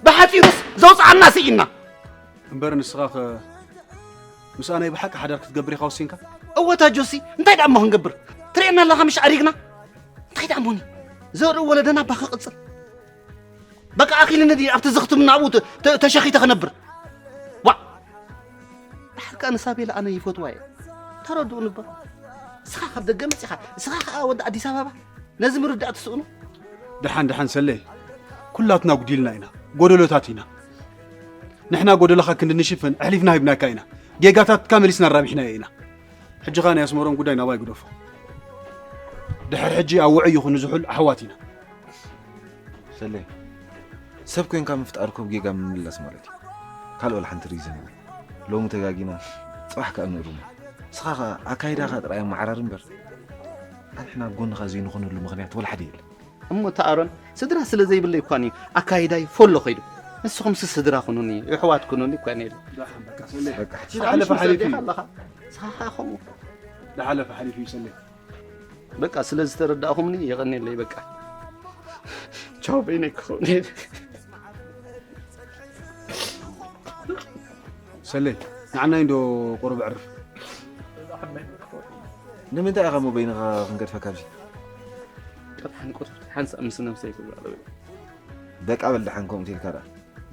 ብሓፂሩስ ዘውፅኣና ስኢና። እምበር ንስኻ ኸ ምስኣ ናይ ብሓቂ ሓዳር ክትገብር ኢኻ ወሲንካ? እወ እታ ጆሲ፣ እንታይ ደኣ እሞ ክንገብር? ትርእየና ኣለኻ ምሽ ኣሪግና? እንታይ ደኣ እሞኒ? ዘርኢ ወለደና እባ ክቕጽል። በቃ ኣኺሉኒ ድዩ ኣብቲ ዝኽትምና ኣብኡ ተ-፣ ተ-፣ ተሸኺተ ክነብር? ዋእ! ድሓር ከኣ ንሳቤላ ኣነ ይፈትዋ እየ። ተረድኡኒ እባ። ንስኻ ካብ ደገ መጺኻ፣ ንስኻ ከኣ ወዲ ኣዲስ ኣበባ፣ ነዚ ምርዳእ ትስእኑ? ደሓን ደሓን ሰሌ፣ ኩላትና ጉዲልና ኢና፣ ጎደሎታት ኢና። ንሕና ጎደሎኻ ክንዲ ንሽፍን ኣሕሊፍና ሂብናካ ኢና። ጌጋታትካ መሊስና ኣራቢሕናዮ ኢና። ሕጂ ኸኣ ናይ ኣስመሮም ጉዳይ ናባይ ግደፎ። ድሕሪ ሕጂ ኣብ ውዑይ ይኹን ዝሑል ኣሕዋት ኢና። ሰሌ፣ ሰብ ኮንካ ምፍጣር እኮ ብጌጋ ምምላስ ማለት እዩ። ካልእ ወላ ሓንቲ ሪዝን የለን። ሎሚ ተጋጊና፣ ጽባሕ ከኣ ንእርሞ። ንስኻ ኸኣ ኣካይዳኻ ጥራይ ኣመዓራሪ እምበር፣ ኣንሕና ኣብ ጎንኻ ዘይንኾነሉ ምኽንያት ወላ ሓደ የለን። እሞ እታ ኣሮን፣ ስድራ ስለ ዘይብለይ እኳ እዩ ኣካይዳይ ፎሎ ኸይዱ። ንስኹምሲ ስድራ ኩኑኒ፣ የሕዋት ኩኑኒ እኳ ነይሩ። በቃ፣ ዝሓለፈ ሓሊፉ እዩ። ኣለኻ። ንስኻ ኸኣ ከምኡ። ዝሓለፈ ሓሊፉ እዩ ሰሌ። በቃ፣ ስለ ዝተረዳእኹምኒ የቐንየለይ። በቃ፣ ቻው፣ በይነይ ክኸውን እየ። ሰሌ፣ ንዓናይ እንዶ ቁሩብ ዕርፍ። ንምንታይ ኢኻ እሞ በይንኻ ክንገድፈካ ኣብዚ? ቀጥሓን ቁሩብ ሓንሳእ ምስ ነብሰይ ክዛረብ እየ። በቃ በል ደሓን ከምኡ ኢልካ ደኣ።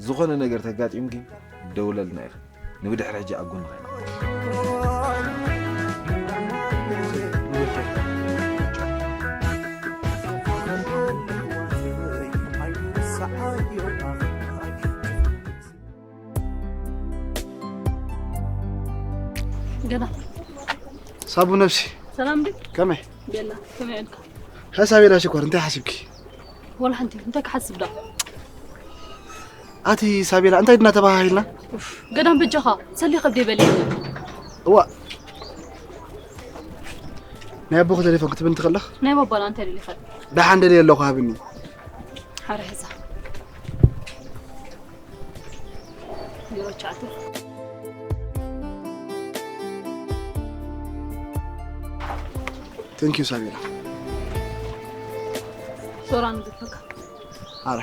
ዝኾነ ነገር ተጋጢሙ ግን ደውለልና ኢኻ። ንብድሕሪ ሕጂ ኣብ ጎንኻ ኢና። ገና ሳቡ ነብሲ ሰላም ድዩ? ከመይ? ቤላ ከመይ ኣልካ? ሃ ሳቤላ ሽኮር እንታይ ሓሲብኪ? ወላ ሓንቲ እንታይ ክሓስብ ዳ? ኣቲ ሳቤላ እንታይ ድና ተባሃሂልና? ገዳም በጃኻ ሰሊ ከብደ በሊ። እዋ ናይ ኣቦኺ ቴሌፎን ክትብን ትኽእልኽ? ናይ ባባና እንታይ ደሊኻ? ደሓን ደልየ ኣለኹ ሃብኒ። ሓረ ሒዛ ዜሮ ትሽዓተ። Thank you ሳቤላ። ሶራ ንግፈካ። ኣረ